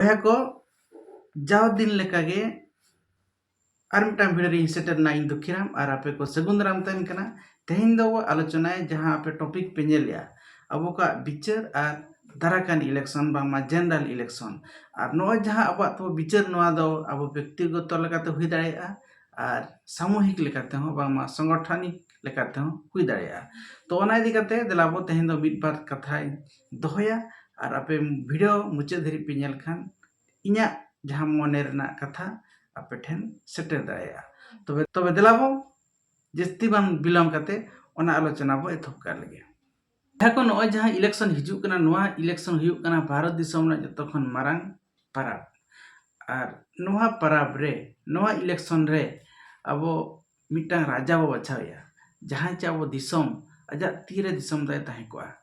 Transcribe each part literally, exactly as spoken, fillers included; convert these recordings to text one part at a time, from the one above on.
ᱵᱚᱭᱦᱟ ᱠᱚ, ᱡᱟᱣ ᱫᱤᱱ ᱞᱮᱠᱟᱜᱮ ᱟᱨ ᱢᱤᱫᱴᱟᱝ ᱵᱷᱤᱰᱤᱭᱳ ᱨᱤᱧ ᱥᱮᱴᱮᱨ ᱮᱱᱟ᱾ ᱤᱧ ᱫᱩᱠᱷᱤᱨᱟᱢ ᱟᱨ ᱟᱯᱮ ᱠᱚ ᱥᱟᱹᱜᱩᱱ ᱫᱟᱨᱟᱢ ᱛᱟᱦᱮᱱ ᱠᱟᱱᱟ᱾ ᱛᱮᱦᱮᱧ ᱫᱚ ᱟᱞᱳᱪᱚᱱᱟᱭᱟ ᱡᱟᱦᱟᱸ ᱟᱯᱮ ᱴᱚᱯᱤᱠ ᱯᱮ ᱧᱮᱞᱮᱜᱼᱟ, ᱟᱵᱚ ᱠᱚᱣᱟᱜ ᱵᱤᱪᱟᱹᱨ ᱟᱨ ᱫᱟᱨᱟᱠᱟᱱ ᱤᱞᱮᱠᱥᱚᱱ, ᱵᱟᱝᱢᱟ ᱡᱮᱱᱟᱨᱟᱞ ᱤᱞᱮᱠᱥᱚᱱ᱾ ᱟᱨ ᱱᱚᱜᱼᱚᱭ ᱡᱟᱦᱟᱸ ᱟᱵᱚᱣᱟᱜ ᱛᱟᱵᱚ ᱵᱤᱪᱟᱹᱨ, ᱱᱚᱣᱟ ᱫᱚ ᱟᱵᱚ ᱵᱮᱠᱛᱤᱜᱚᱛᱚ ᱞᱮᱠᱟᱛᱮ ᱦᱩᱭ ᱫᱟᱲᱮᱭᱟᱜᱼᱟ ᱟᱨ ᱥᱟᱢᱩᱦᱤᱠ ᱞᱮᱠᱟᱛᱮ ᱦᱚᱸ, ᱵᱟᱝᱢᱟ ᱥᱚᱝᱜᱚᱴᱷᱚᱱᱤᱠ ᱞᱮᱠᱟᱛᱮ ᱦᱚᱸ ᱦᱩᱭ ᱫᱟᱲᱮᱭᱟᱜᱼᱟ᱾ ᱛᱚ ᱚᱱᱟ ᱤᱫᱤ ᱠᱟᱛᱮ ᱫᱮᱞᱟ ᱵᱚ ᱛᱮᱦᱮᱧ ᱫᱚ ᱢᱤᱫ ᱵᱟᱨ ᱠᱟᱛᱷᱟᱧ ᱫᱚᱦᱚᱭᱟ ᱟᱨ ᱟᱯᱮ ᱵᱷᱤᱰᱤᱭᱳ ᱢᱩᱪᱟᱹᱫ ᱫᱷᱟᱹᱨᱤᱡ ᱯᱮ ᱧᱮᱞ ᱠᱷᱟᱱ ᱤᱧᱟᱹᱜ ᱡᱟᱦᱟᱸ ᱢᱚᱱᱮ ᱨᱮᱱᱟᱜ ᱠᱟᱛᱷᱟ ᱟᱯᱮ ᱴᱷᱮᱱ ᱥᱮᱴᱮᱨ ᱫᱟᱲᱮᱭᱟᱜᱼᱟ᱾ ᱛᱚᱵᱮ, ᱛᱚᱵᱮ ᱫᱮᱞᱟ ᱵᱚ ᱡᱟᱹᱥᱛᱤ ᱵᱟᱝ ᱵᱤᱞᱚᱢ ᱠᱟᱛᱮ ᱚᱱᱟ ᱟᱞᱳᱪᱚᱱᱟ ᱵᱚ ᱮᱛᱚᱦᱚᱵ ᱠᱟᱜ ᱞᱮᱜᱮ᱾ ᱡᱟᱦᱟᱸ ᱠᱚ ᱱᱚᱜᱼᱚᱭ ᱡᱟᱦᱟᱸ ᱤᱞᱮᱠᱥᱚᱱ ᱦᱤᱡᱩᱜ ᱠᱟᱱᱟ, ᱱᱚᱣᱟ ᱤᱞᱮᱠᱥᱚᱱ ᱦᱩᱭᱩᱜ ᱠᱟᱱᱟ ᱵᱷᱟᱨᱚᱛ ᱫᱤᱥᱚᱢ ᱨᱮᱱᱟᱜ ᱡᱚᱛᱚ ᱠᱷᱚᱱ ᱢᱟᱨᱟᱝ ᱯᱟᱨᱟᱵᱽ᱾ ᱟᱨ ᱱᱚᱣᱟ ᱯᱟᱨᱟᱵᱽ ᱨᱮ, ᱱᱚᱣᱟ ᱤᱞᱮᱠᱥᱚᱱ ᱨᱮ ᱟᱵᱚ ᱢᱤᱫᱴᱟᱝ ᱨᱟᱡᱟ ᱵᱚ ᱵᱟᱪᱷᱟᱣᱮᱭᱟ, ᱡᱟᱦᱟᱸᱭ ᱪᱮ ᱟᱵᱚ ᱫᱤᱥᱚᱢ ᱟᱡᱟᱜ ᱛᱤᱨᱮ ᱫᱤᱥᱚᱢ ᱛᱟᱭ ᱛᱟᱦᱮᱸ ᱠᱚᱜᱼᱟ᱾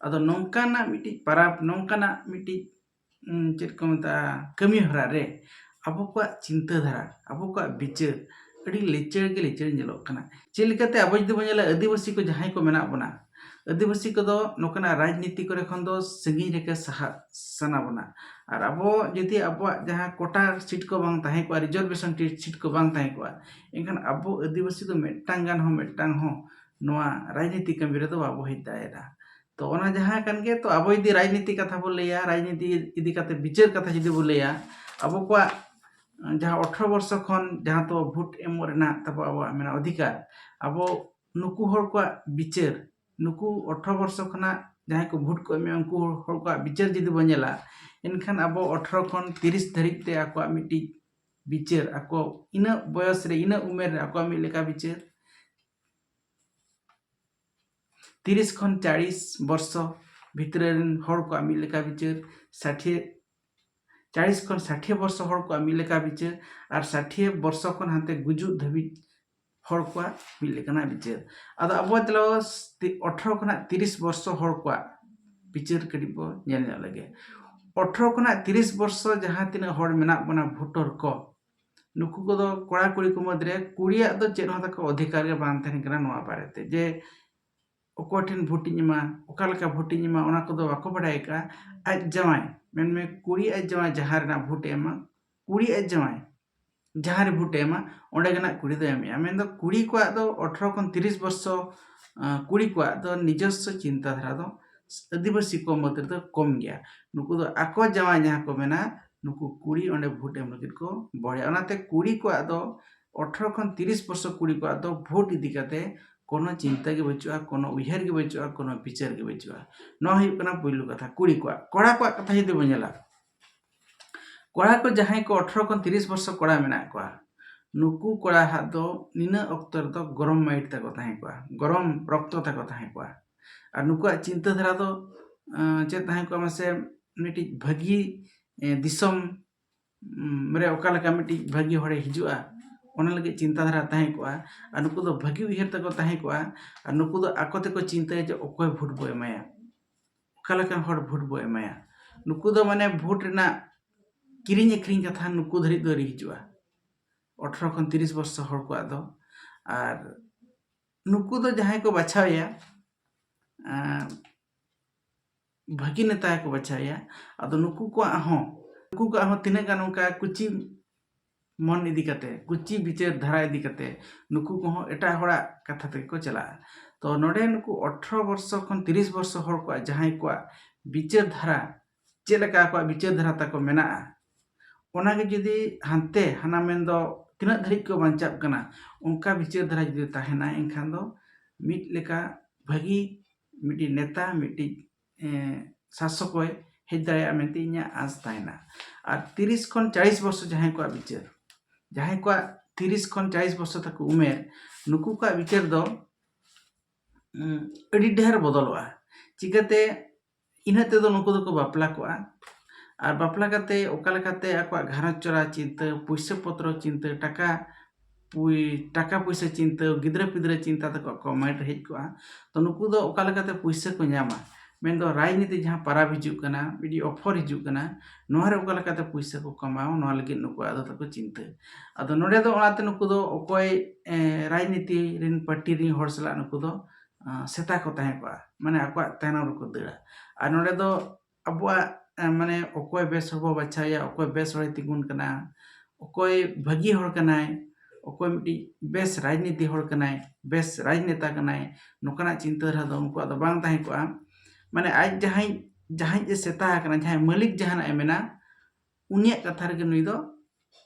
ᱟᱫᱚ ᱱᱚᱝᱠᱟᱱᱟᱜ ᱢᱤᱫᱴᱤᱡ ᱯᱟᱨᱟᱵᱽ, ᱱᱚᱝᱠᱟᱱᱟᱜ ᱢᱤᱫᱴᱤᱡ, ᱩᱸ, ᱪᱮᱫ ᱠᱚ ᱢᱮᱛᱟᱜᱼᱟ, ᱠᱟᱹᱢᱤ ᱦᱚᱨᱟ ᱨᱮ ᱟᱵᱚ ᱠᱚᱣᱟᱜ ᱪᱤᱱᱛᱟᱹ ᱫᱷᱟᱨᱟ, ᱟᱵᱚ ᱠᱚᱣᱟᱜ ᱵᱤᱪᱟᱹᱨ ᱟᱹᱰᱤ ᱞᱤᱪᱟᱹᱲ ᱜᱮ ᱞᱤᱪᱟᱹᱲ ᱧᱮᱞᱚᱜ ᱠᱟᱱᱟ᱾ ᱪᱮᱫ ᱞᱮᱠᱟᱛᱮ ᱟᱵᱚ ᱡᱩᱫᱤ ᱵᱚᱱ ᱧᱮᱞᱟ, ᱟᱹᱫᱤᱵᱟᱹᱥᱤ ᱠᱚ ᱡᱟᱦᱟᱸᱭ ᱠᱚ ᱢᱮᱱᱟᱜ ᱵᱚᱱᱟ, ᱟᱹᱫᱤᱵᱟᱹᱥᱤ ᱠᱚᱫᱚ ᱱᱚᱝᱠᱟᱱᱟᱜ ᱨᱟᱡᱽᱱᱤᱛᱤ ᱠᱚᱨᱮ ᱠᱷᱚᱱ ᱫᱚ ᱥᱟᱺᱜᱤᱧ ᱨᱮᱜᱮ ᱥᱟᱦᱟᱜ ᱥᱟᱱᱟ ᱵᱚᱱᱟ᱾ ᱟᱨ ᱟᱵᱚ ᱡᱩᱫᱤ ᱟᱵᱚᱣᱟᱜ ᱡᱟᱦᱟᱸ ᱠᱳᱴᱟ ᱥᱤᱴ ᱠᱚ ᱵᱟᱝ ᱛᱟᱦᱮᱸ ᱠᱚᱜᱼᱟ, ᱨᱤᱡᱟᱨᱵᱷᱮᱥᱚᱱ ᱥᱤᱴ ᱠᱚ ᱵᱟᱝ ᱛᱟᱦᱮᱸ ᱠᱚᱜᱼᱟ, ᱮᱱᱠᱷᱟᱱ ᱟᱵᱚ ᱟᱹᱫᱤᱵᱟᱹᱥᱤ ᱫᱚ ᱢᱤᱫᱴᱟᱝ ᱜᱟᱱ ᱦᱚᱸ, ᱢᱤᱫᱴᱟᱝ ᱦᱚᱸ ᱱᱚᱣᱟ ᱨᱟᱡᱽᱱᱤᱛᱤ ᱠᱟᱹᱢᱤ ᱨᱮᱫᱚ ᱵᱟᱵᱚ ᱦᱮᱡ ᱫᱟᱲᱮᱭᱟᱜᱼᱟ᱾ ᱛᱚ ᱚᱱᱟ ᱡᱟᱦᱟᱸ ᱠᱟᱱ ᱜᱮ, ᱛᱚ ᱟᱵᱚ ᱡᱩᱫᱤ ᱨᱟᱡᱽᱱᱤᱛᱤ ᱠᱟᱛᱷᱟ ᱵᱚ ᱞᱟᱹᱭᱟ, ᱨᱟᱡᱽᱱᱤᱛᱤ ᱤᱫᱤ ᱠᱟᱛᱮ ᱵᱤᱪᱟᱹᱨ ᱠᱟᱛᱷᱟ ᱡᱩᱫᱤ ᱵᱚ ᱞᱟᱹᱭᱟ, ᱟᱵᱚ ᱠᱚᱣᱟᱜ ᱡᱟᱦᱟᱸ ᱟᱴᱷᱨᱚ ᱵᱚᱨᱥᱚ ᱠᱷᱚᱱ ᱡᱟᱦᱟᱸ ᱛᱚ ᱵᱷᱳᱴ ᱮᱢᱚᱜ ᱨᱮᱱᱟᱜ ᱛᱟᱵᱚ ᱟᱵᱚᱣᱟᱜ ᱢᱮᱱᱟᱜ ᱚᱫᱷᱤᱠᱟᱨ, ᱟᱵᱚ ᱱᱩᱠᱩ ᱦᱚᱲ ᱠᱚᱣᱟᱜ ᱵᱤᱪᱟᱹᱨ, ᱱᱩᱠᱩ ᱟᱴᱷᱨᱚ ᱵᱚᱨᱥᱚ ᱠᱷᱚᱱᱟᱜ ᱡᱟᱦᱟᱸᱭ ᱠᱚ ᱵᱷᱳᱴ ᱠᱚ ᱮᱢᱮᱜᱼᱟ, ᱩᱱᱠᱩ ᱦᱚᱲ ᱠᱚᱣᱟᱜ ᱵᱤᱪᱟᱹᱨ ᱡᱩᱫᱤ ᱵᱚᱱ ᱧᱮᱞᱟ, ᱮᱱᱠᱷᱟᱱ ᱟᱵᱚ ᱟᱴᱷᱨᱚ ᱠᱷᱚᱱ ᱛᱤᱨᱤᱥ ᱫᱷᱟᱹᱨᱤᱡ ᱛᱮ ᱟᱠᱚᱣᱟᱜ ᱢᱤᱫᱴᱤᱡ ᱵᱤᱪᱟᱹᱨ, ᱟᱠᱚ ᱤᱱᱟᱹᱜ ᱵᱚᱭᱚᱥ ᱨᱮ, ᱤᱱᱟᱹᱜ ᱩᱢᱮᱨ ᱨᱮ ᱟᱠᱚᱣᱟᱜ ᱢᱤᱫ ᱞᱮᱠᱟ ᱵᱤᱪᱟᱹᱨ, ᱛᱤᱨᱤᱥ ᱠᱷᱚᱱ ᱪᱟᱞᱤᱥ ᱵᱚᱨᱥᱚ ᱵᱷᱤᱛᱨᱤ ᱨᱮᱱ ᱦᱚᱲ ᱠᱚᱣᱟᱜ ᱢᱤᱫ ᱞᱮᱠᱟ ᱵᱤᱪᱟᱹᱨ, ᱥᱟᱴᱷᱤ, ᱪᱟᱞᱤᱥ ᱠᱷᱚᱱ ᱥᱟᱴᱷᱤ ᱵᱚᱨᱥᱚ ᱦᱚᱲ ᱠᱚᱣᱟᱜ ᱢᱤᱫ ᱞᱮᱠᱟ ᱵᱤᱪᱟᱹᱨ, ᱟᱨ ᱥᱟᱴᱷᱤ ᱵᱚᱨᱥᱚ ᱠᱷᱚᱱ ᱦᱟᱱᱛᱮ ᱜᱩᱡᱩᱜ ᱫᱷᱟᱹᱵᱤᱡ ᱦᱚᱲ ᱠᱚᱣᱟᱜ ᱢᱤᱫ ᱞᱮᱠᱟᱱᱟᱜ ᱵᱤᱪᱟᱹᱨ᱾ ᱟᱫᱚ ᱟᱵᱚ ᱛᱟᱦᱞᱮ ᱛᱤ-, ᱟᱴᱷᱨᱚ ᱠᱷᱚᱱᱟᱜ ᱛᱤᱨᱤᱥ ᱵᱚᱨᱥᱚ ᱦᱚᱲ ᱠᱚᱣᱟᱜ ᱵᱤᱪᱟᱹᱨ ᱠᱟᱹᱴᱤᱡ ᱵᱚ ᱧᱮᱞ ᱧᱚᱜ ᱞᱮᱜᱮ᱾ ᱟᱴᱷᱨᱚ ᱠᱷᱚᱱᱟᱜ ᱛᱤᱨᱤᱥ ᱵᱚᱨᱥᱚ ᱡᱟᱦᱟᱸ ᱛᱤᱱᱟᱹᱜ ᱦᱚᱲ ᱢᱮᱱᱟᱜ ᱵᱚᱱᱟ, ᱵᱷᱳᱴᱚᱨ ᱠᱚ, ᱱᱩᱠᱩ ᱠᱚᱫᱚ ᱠᱚᱲᱟ ᱠᱩᱲᱤ ᱠᱚ ᱢᱩᱫᱽᱨᱮ ᱠᱩᱲᱤᱭᱟᱜ ᱫᱚ ᱪᱮᱫ ᱦᱚᱸ ᱛᱟᱠᱚ ᱚᱫᱷᱤᱠᱟᱨ ᱜᱮ ᱵᱟᱝ ᱛᱟᱦᱮᱱ ᱠᱟᱱᱟ ᱱᱚᱣᱟ ᱵᱟᱨᱮᱛᱮ, ᱡᱮ ᱚᱠᱚᱭ ᱴᱷᱮᱱ ᱵᱷᱳᱴᱤᱧ ᱮᱢᱟ, ᱚᱠᱟ ᱞᱮᱠᱟ ᱵᱷᱳᱴᱤᱧ ᱮᱢᱟ, ᱚᱱᱟ ᱠᱚᱫᱚ ᱵᱟᱠᱚ ᱵᱟᱲᱟᱭ ᱟᱠᱟᱫᱼᱟ᱾ ᱟᱡ ᱡᱟᱶᱟᱭ, ᱢᱮᱱᱢᱮ ᱠᱩᱲᱤ ᱟᱡ ᱡᱟᱶᱟᱭ ᱡᱟᱦᱟᱸ ᱨᱮᱱᱟᱜ ᱵᱷᱳᱴ ᱮ ᱮᱢᱟ, ᱠᱩᱲᱤ ᱟᱡ ᱡᱟᱶᱟᱭ ᱡᱟᱦᱟᱸ ᱨᱮ ᱵᱷᱳᱴ ᱮ ᱮᱢᱟ, ᱚᱸᱰᱮ ᱜᱮ ᱱᱟᱜ ᱠᱩᱲᱤ ᱫᱚᱭ ᱮᱢᱮᱜᱼᱟ᱾ ᱢᱮᱱᱫᱚ ᱠᱩᱲᱤ ᱠᱚᱣᱟᱜ ᱫᱚ ᱟᱴᱷᱨᱚ ᱠᱷᱚᱱ ᱛᱤᱨᱤᱥ ᱵᱚᱨᱥᱚ, ᱟᱸ, ᱠᱩᱲᱤ ᱠᱚᱣᱟᱜ ᱫᱚ ᱱᱤᱡᱚᱥᱥᱚ ᱪᱤᱱᱛᱟᱹ ᱫᱷᱟᱨᱟ ᱫᱚ ᱟᱹᱫᱤᱵᱟᱹᱥᱤ ᱠᱚ ᱢᱚᱫᱽ ᱨᱮᱫᱚ ᱠᱚᱢ ᱜᱮᱭᱟ᱾ ᱱᱩᱠᱩ ᱫᱚ ᱟᱠᱚ ᱡᱟᱶᱟᱭ ᱡᱟᱦᱟᱸ ᱠᱚ ᱢᱮᱱᱟ, ᱱᱩᱠᱩ ᱠᱩᱲᱤ ᱚᱸᱰᱮ ᱵᱷᱳᱴ ᱮᱢ ᱞᱟᱹᱜᱤᱫ ᱠᱚ ᱵᱚᱲᱦᱮᱭᱟ᱾ ᱚᱱᱟᱛᱮ ᱠᱩᱲᱤ ᱠᱚᱣᱟᱜ ᱫᱚ ᱟᱴᱷᱨᱚ ᱠᱷᱚᱱ ᱛᱤᱨᱤᱥ ᱵᱚᱨᱥᱚ ᱠᱩᱲᱤ ᱠᱚᱣᱟᱜ ᱫᱚ ᱵᱷᱳᱴ ᱤᱫᱤ ᱠᱟᱛᱮ ᱠᱳᱱᱳ ᱪᱤᱱᱛᱟᱹ ᱜᱮ ᱵᱟᱹᱪᱩᱜᱼᱟ, ᱠᱳᱱᱳ ᱩᱭᱦᱟᱹᱨ ᱜᱮ ᱵᱟᱹᱪᱩᱜᱼᱟ, ᱠᱳᱱᱳ ᱵᱤᱪᱟᱹᱨ ᱜᱮ ᱵᱟᱹᱪᱩᱜᱼᱟ᱾ ᱱᱚᱣᱟ ᱦᱩᱭᱩᱜ ᱠᱟᱱᱟ ᱯᱩᱭᱞᱩ ᱠᱟᱛᱷᱟ᱾ ᱠᱩᱲᱤ ᱠᱚᱣᱟᱜ, ᱠᱚᱲᱟ ᱠᱚᱣᱟᱜ ᱠᱟᱛᱷᱟ ᱡᱩᱫᱤ ᱵᱚᱱ ᱧᱮᱞᱟ, ᱠᱚᱲᱟ ᱠᱚ ᱡᱟᱦᱟᱸᱭ ᱠᱚ ᱟᱴᱷᱨᱚ ᱠᱷᱚᱱ ᱛᱤᱨᱤᱥ ᱵᱚᱨᱥᱚ ᱠᱚᱲᱟ ᱢᱮᱱᱟᱜ ᱠᱚᱣᱟ, ᱱᱩᱠᱩ ᱠᱚᱲᱟ ᱦᱟᱜ ᱫᱚ ᱱᱤᱱᱟᱹᱜ ᱚᱠᱛᱚ ᱨᱮᱫᱚ ᱜᱚᱨᱚᱢ ᱢᱟᱭᱤᱴ ᱛᱟᱠᱚ ᱛᱟᱦᱮᱸ ᱠᱚᱜᱼᱟ, ᱜᱚᱨᱚᱢ ᱨᱚᱠᱛᱚ ᱛᱟᱠᱚ ᱛᱟᱦᱮᱸ ᱠᱚᱜᱼᱟ᱾ ᱟᱨ ᱱᱩᱠᱩᱣᱟᱜ ᱪᱤᱱᱛᱟᱹ ᱫᱷᱟᱨᱟ ᱫᱚ, ᱟᱸ, ᱪᱮᱫ ᱛᱟᱦᱮᱸ ᱠᱚᱜᱼᱟ ᱢᱟᱥᱮ, ᱢᱤᱫᱴᱤᱡ ᱵᱷᱟᱹᱜᱤ, ᱮ, ᱫᱤᱥᱚᱢ, ᱩᱢ, ᱨᱮ ᱚᱠᱟ ᱞᱮᱠᱟ ᱢᱤᱫᱴᱤᱡ ᱵᱷᱟᱹᱜᱤ ᱦᱚᱲᱮ ᱦᱤᱡᱩᱜᱼᱟ, ᱚᱱᱟ ᱞᱟᱹᱜᱤᱫ ᱪᱤᱱᱛᱟᱹ ᱫᱷᱟᱨᱟ ᱛᱟᱦᱮᱸ ᱠᱚᱜᱼᱟ᱾ ᱟᱨ ᱱᱩᱠᱩ ᱫᱚ ᱵᱷᱟᱹᱜᱤ ᱩᱭᱦᱟᱹᱨ ᱛᱟᱠᱚ ᱛᱟᱦᱮᱸ ᱠᱚᱜᱼᱟ᱾ ᱟᱨ ᱱᱩᱠᱩ ᱫᱚ ᱟᱠᱚ ᱛᱮᱠᱚ ᱪᱤᱱᱛᱟᱹᱭᱟ ᱡᱮ ᱚᱠᱚᱭ ᱵᱷᱳᱴ ᱵᱚ ᱮᱢᱟᱭᱟ, ᱚᱠᱟ ᱞᱮᱠᱟᱱ ᱦᱚᱲ ᱵᱷᱳᱴ ᱵᱚ ᱮᱢᱟᱭᱟ᱾ ᱱᱩᱠᱩ ᱫᱚ ᱢᱟᱱᱮ ᱵᱷᱳᱴ ᱨᱮᱱᱟᱜ ᱠᱤᱨᱤᱧ ᱟᱹᱠᱷᱨᱤᱧ ᱠᱟᱛᱷᱟ ᱱᱩᱠᱩ ᱫᱷᱟᱹᱨᱤᱡ ᱫᱚ ᱟᱹᱣᱨᱤ ᱦᱤᱡᱩᱜᱼᱟ᱾ ᱟᱴᱷᱨᱚ ᱠᱷᱚᱱ ᱛᱤᱨᱤᱥ ᱵᱚᱨᱥᱚ ᱦᱚᱲ ᱠᱚᱣᱟᱜ ᱫᱚ᱾ ᱟᱨ ᱱᱩᱠᱩ ᱫᱚ ᱡᱟᱦᱟᱸᱭ ᱠᱚ ᱵᱟᱪᱷᱟᱣᱮᱭᱟ, ᱟᱸ, ᱵᱷᱟᱹᱜᱤ ᱱᱮᱛᱟ ᱜᱮᱠᱚ ᱵᱟᱪᱷᱟᱣᱮᱭᱟ᱾ ᱟᱫᱚ ᱱᱩᱠᱩ ᱠᱚᱣᱟᱜ ᱦᱚᱸ, ᱱᱩᱠᱩ ᱠᱚᱣᱟᱜ ᱦᱚᱸ ᱛᱤᱱᱟᱹᱜ ᱜᱟᱱ ᱚᱱᱠᱟ ᱠᱩᱪᱤ ᱢᱚᱱ ᱤᱫᱤ ᱠᱟᱛᱮ, ᱠᱩᱪᱤ ᱵᱤᱪᱟᱹᱨ ᱫᱷᱟᱨᱟ ᱤᱫᱤ ᱠᱟᱛᱮ, ᱱᱩᱠᱩ ᱠᱚᱦᱚᱸ ᱮᱴᱟᱜ ᱦᱚᱲᱟᱜ ᱠᱟᱛᱷᱟ ᱛᱮᱜᱮ ᱠᱚ ᱪᱟᱞᱟᱜᱼᱟ᱾ ᱛᱚ ᱱᱚᱰᱮ ᱱᱩᱠᱩ ᱟᱴᱷᱨᱚ ᱵᱚᱨᱥᱚ ᱠᱷᱚᱱ ᱛᱤᱨᱤᱥ ᱵᱚᱨᱥᱚ ᱦᱚᱲ ᱠᱚᱣᱟᱜ, ᱡᱟᱦᱟᱸᱭ ᱠᱚᱣᱟᱜ ᱵᱤᱪᱟᱹᱨ ᱫᱷᱟᱨᱟ, ᱪᱮᱫ ᱞᱮᱠᱟ ᱟᱠᱚᱣᱟᱜ ᱵᱤᱪᱟᱹᱨ ᱫᱷᱟᱨᱟ ᱛᱟᱠᱚ ᱢᱮᱱᱟᱜᱼᱟ, ᱚᱱᱟᱜᱮ ᱡᱩᱫᱤ ᱦᱟᱱᱛᱮ ᱦᱟᱱᱟ ᱢᱮᱱᱫᱚ ᱛᱤᱱᱟᱹᱜ ᱫᱷᱟᱹᱨᱤᱡ ᱠᱚ ᱵᱟᱧᱪᱟᱜ ᱠᱟᱱᱟ, ᱚᱱᱠᱟ ᱵᱤᱪᱟᱹᱨ ᱫᱷᱟᱨᱟ ᱡᱩᱫᱤ ᱛᱟᱦᱮᱱᱟ, ᱮᱱᱠᱷᱟᱱ ᱫᱚ ᱢᱤᱫ ᱞᱮᱠᱟ ᱵᱷᱟᱹᱜᱤ ᱢᱤᱫᱴᱤᱡ ᱱᱮᱛᱟ, ᱢᱤᱫᱴᱤᱡ, ᱮᱸ, ᱥᱟᱥᱚᱠᱚᱭ ᱦᱮᱡ ᱫᱟᱲᱮᱭᱟᱜᱼᱟ ᱢᱮᱱᱛᱮ ᱤᱧᱟᱹᱜ ᱟᱸᱥ ᱛᱟᱦᱮᱱᱟ᱾ ᱟᱨ ᱛᱤᱨᱤᱥ ᱠᱷᱚᱱ ᱪᱟᱞᱤᱥ ᱵᱚᱨᱥᱚ ᱡᱟᱦᱟᱸᱭ ᱠᱚᱣᱟᱜ ᱵᱤᱪᱟᱹᱨ, ᱡᱟᱦᱟᱸᱭ ᱠᱚᱣᱟᱜ ᱛᱤᱨᱤᱥ ᱠᱷᱚᱱ ᱪᱟᱞᱤᱥ ᱵᱚᱨᱥᱚ ᱛᱟᱠᱚ ᱩᱢᱮᱨ, ᱱᱩᱠᱩ ᱠᱚᱣᱟᱜ ᱵᱤᱪᱟᱹᱨ ᱫᱚ, ᱩᱸ, ᱟᱹᱰᱤ ᱰᱷᱮᱨ ᱵᱚᱫᱚᱞᱚᱜᱼᱟ᱾ ᱪᱤᱠᱟᱹᱛᱮ? ᱤᱱᱟᱹ ᱛᱮᱫᱚ ᱱᱩᱠᱩ ᱫᱚᱠᱚ ᱵᱟᱯᱞᱟ ᱠᱚᱜᱼᱟ᱾ ᱟᱨ ᱵᱟᱯᱞᱟ ᱠᱟᱛᱮ ᱚᱠᱟ ᱞᱮᱠᱟᱛᱮ ᱟᱠᱚᱣᱟᱜ ᱜᱷᱟᱨᱚᱸᱡᱽ ᱪᱟᱞᱟᱣ ᱪᱤᱱᱛᱟᱹ, ᱯᱩᱭᱥᱟᱹ ᱯᱚᱛᱨᱚ ᱪᱤᱱᱛᱟᱹ, ᱴᱟᱠᱟ ᱯᱩᱭ-, ᱴᱟᱠᱟ ᱯᱩᱭᱥᱟᱹ ᱪᱤᱱᱛᱟᱹ, ᱜᱤᱫᱽᱨᱟᱹ ᱯᱤᱫᱽᱨᱟᱹ ᱪᱤᱱᱛᱟ ᱛᱟᱠᱚ ᱟᱠᱚᱣᱟᱜ mind ᱨᱮ ᱦᱮᱡ ᱠᱚᱜᱼᱟ᱾ ᱛᱚ ᱱᱩᱠᱩ ᱫᱚ ᱚᱠᱟ ᱞᱮᱠᱟᱛᱮ ᱯᱩᱭᱥᱟᱹ ᱠᱚ ᱧᱟᱢᱟ? ᱢᱮᱱᱫᱚ ᱨᱟᱡᱽᱱᱤᱛᱤ ᱡᱟᱦᱟᱸ ᱯᱟᱨᱟᱵᱽ ᱦᱤᱡᱩᱜ ᱠᱟᱱᱟ, ᱢᱤᱫᱴᱤᱡ offer ᱦᱤᱡᱩᱜ ᱠᱟᱱᱟ, ᱱᱚᱣᱟ ᱨᱮ ᱚᱠᱟ ᱞᱮᱠᱟᱛᱮ ᱯᱩᱭᱥᱟᱹ ᱠᱚ ᱠᱟᱢᱟᱣᱟ, ᱱᱚᱣᱟ ᱞᱟᱹᱜᱤᱫ ᱱᱩᱠᱩᱣᱟᱜ ᱫᱚ ᱛᱟᱠᱚ ᱪᱤᱱᱛᱟᱹ᱾ ᱟᱫᱚ ᱱᱚᱰᱮ ᱫᱚ ᱚᱱᱟᱛᱮ ᱱᱩᱠᱩ ᱫᱚ ᱚᱠᱚᱭ, ᱮ, ᱨᱟᱡᱽᱱᱤᱛᱤ ᱨᱮᱱ ᱯᱟᱨᱴᱤ ᱨᱮᱱ ᱦᱚᱲ ᱥᱟᱞᱟᱜ ᱱᱩᱠᱩ ᱫᱚ ᱟᱸ, ᱥᱮᱛᱟ ᱠᱚ ᱛᱟᱦᱮᱸ ᱠᱚᱜᱼᱟ, ᱢᱟᱱᱮ ᱟᱠᱚᱣᱟᱜ ᱛᱟᱭᱱᱚᱢ ᱨᱮᱠᱚ ᱫᱟᱹᱲᱟ᱾ ᱟᱨ ᱱᱚᱰᱮ ᱫᱚ ᱟᱵᱚᱣᱟᱜ, ᱮ, ᱢᱟᱱᱮ ᱚᱠᱚᱭ ᱵᱮᱥ ᱦᱚᱲ ᱵᱚ ᱵᱟᱪᱷᱟᱣᱮᱭᱟ, ᱚᱠᱚᱭ ᱵᱮᱥ ᱦᱚᱲᱮ ᱛᱤᱸᱜᱩᱱ ᱠᱟᱱᱟ, ᱚᱠᱚᱭ ᱵᱷᱟᱹᱜᱤ ᱦᱚᱲ ᱠᱟᱱᱟᱭ, ᱚᱠᱚᱭ ᱢᱤᱫᱴᱤᱡ ᱵᱮᱥ ᱨᱟᱡᱽᱱᱤᱛᱤ ᱦᱚᱲ ᱠᱟᱱᱟᱭ, ᱵᱮᱥ ᱨᱟᱡᱽᱱᱮᱛᱟ ᱠᱟᱱᱟᱭ, ᱱᱚᱝᱠᱟᱱᱟᱜ ᱪᱤᱱᱛᱟᱹ ᱫᱷᱟᱨᱟ ᱫᱚ ᱩᱱᱠᱩᱣᱟᱜ ᱫᱚ ᱵᱟᱝ ᱛᱟᱦᱮᱸ ᱠᱚᱜᱼᱟ᱾ ᱢᱟᱱᱮ ᱟᱡ ᱡᱟᱦᱟᱸᱭ, ᱡᱟᱦᱟᱸᱭ ᱮ ᱥᱮᱛᱟ ᱟᱠᱟᱱᱟ, ᱡᱟᱦᱟᱸᱭ ᱢᱟᱹᱞᱤᱠ ᱡᱟᱦᱟᱱᱟᱜ ᱮ ᱢᱮᱱᱟ, ᱩᱱᱤᱭᱟᱜ ᱠᱟᱛᱷᱟ ᱨᱮᱜᱮ ᱱᱩᱭ ᱫᱚ,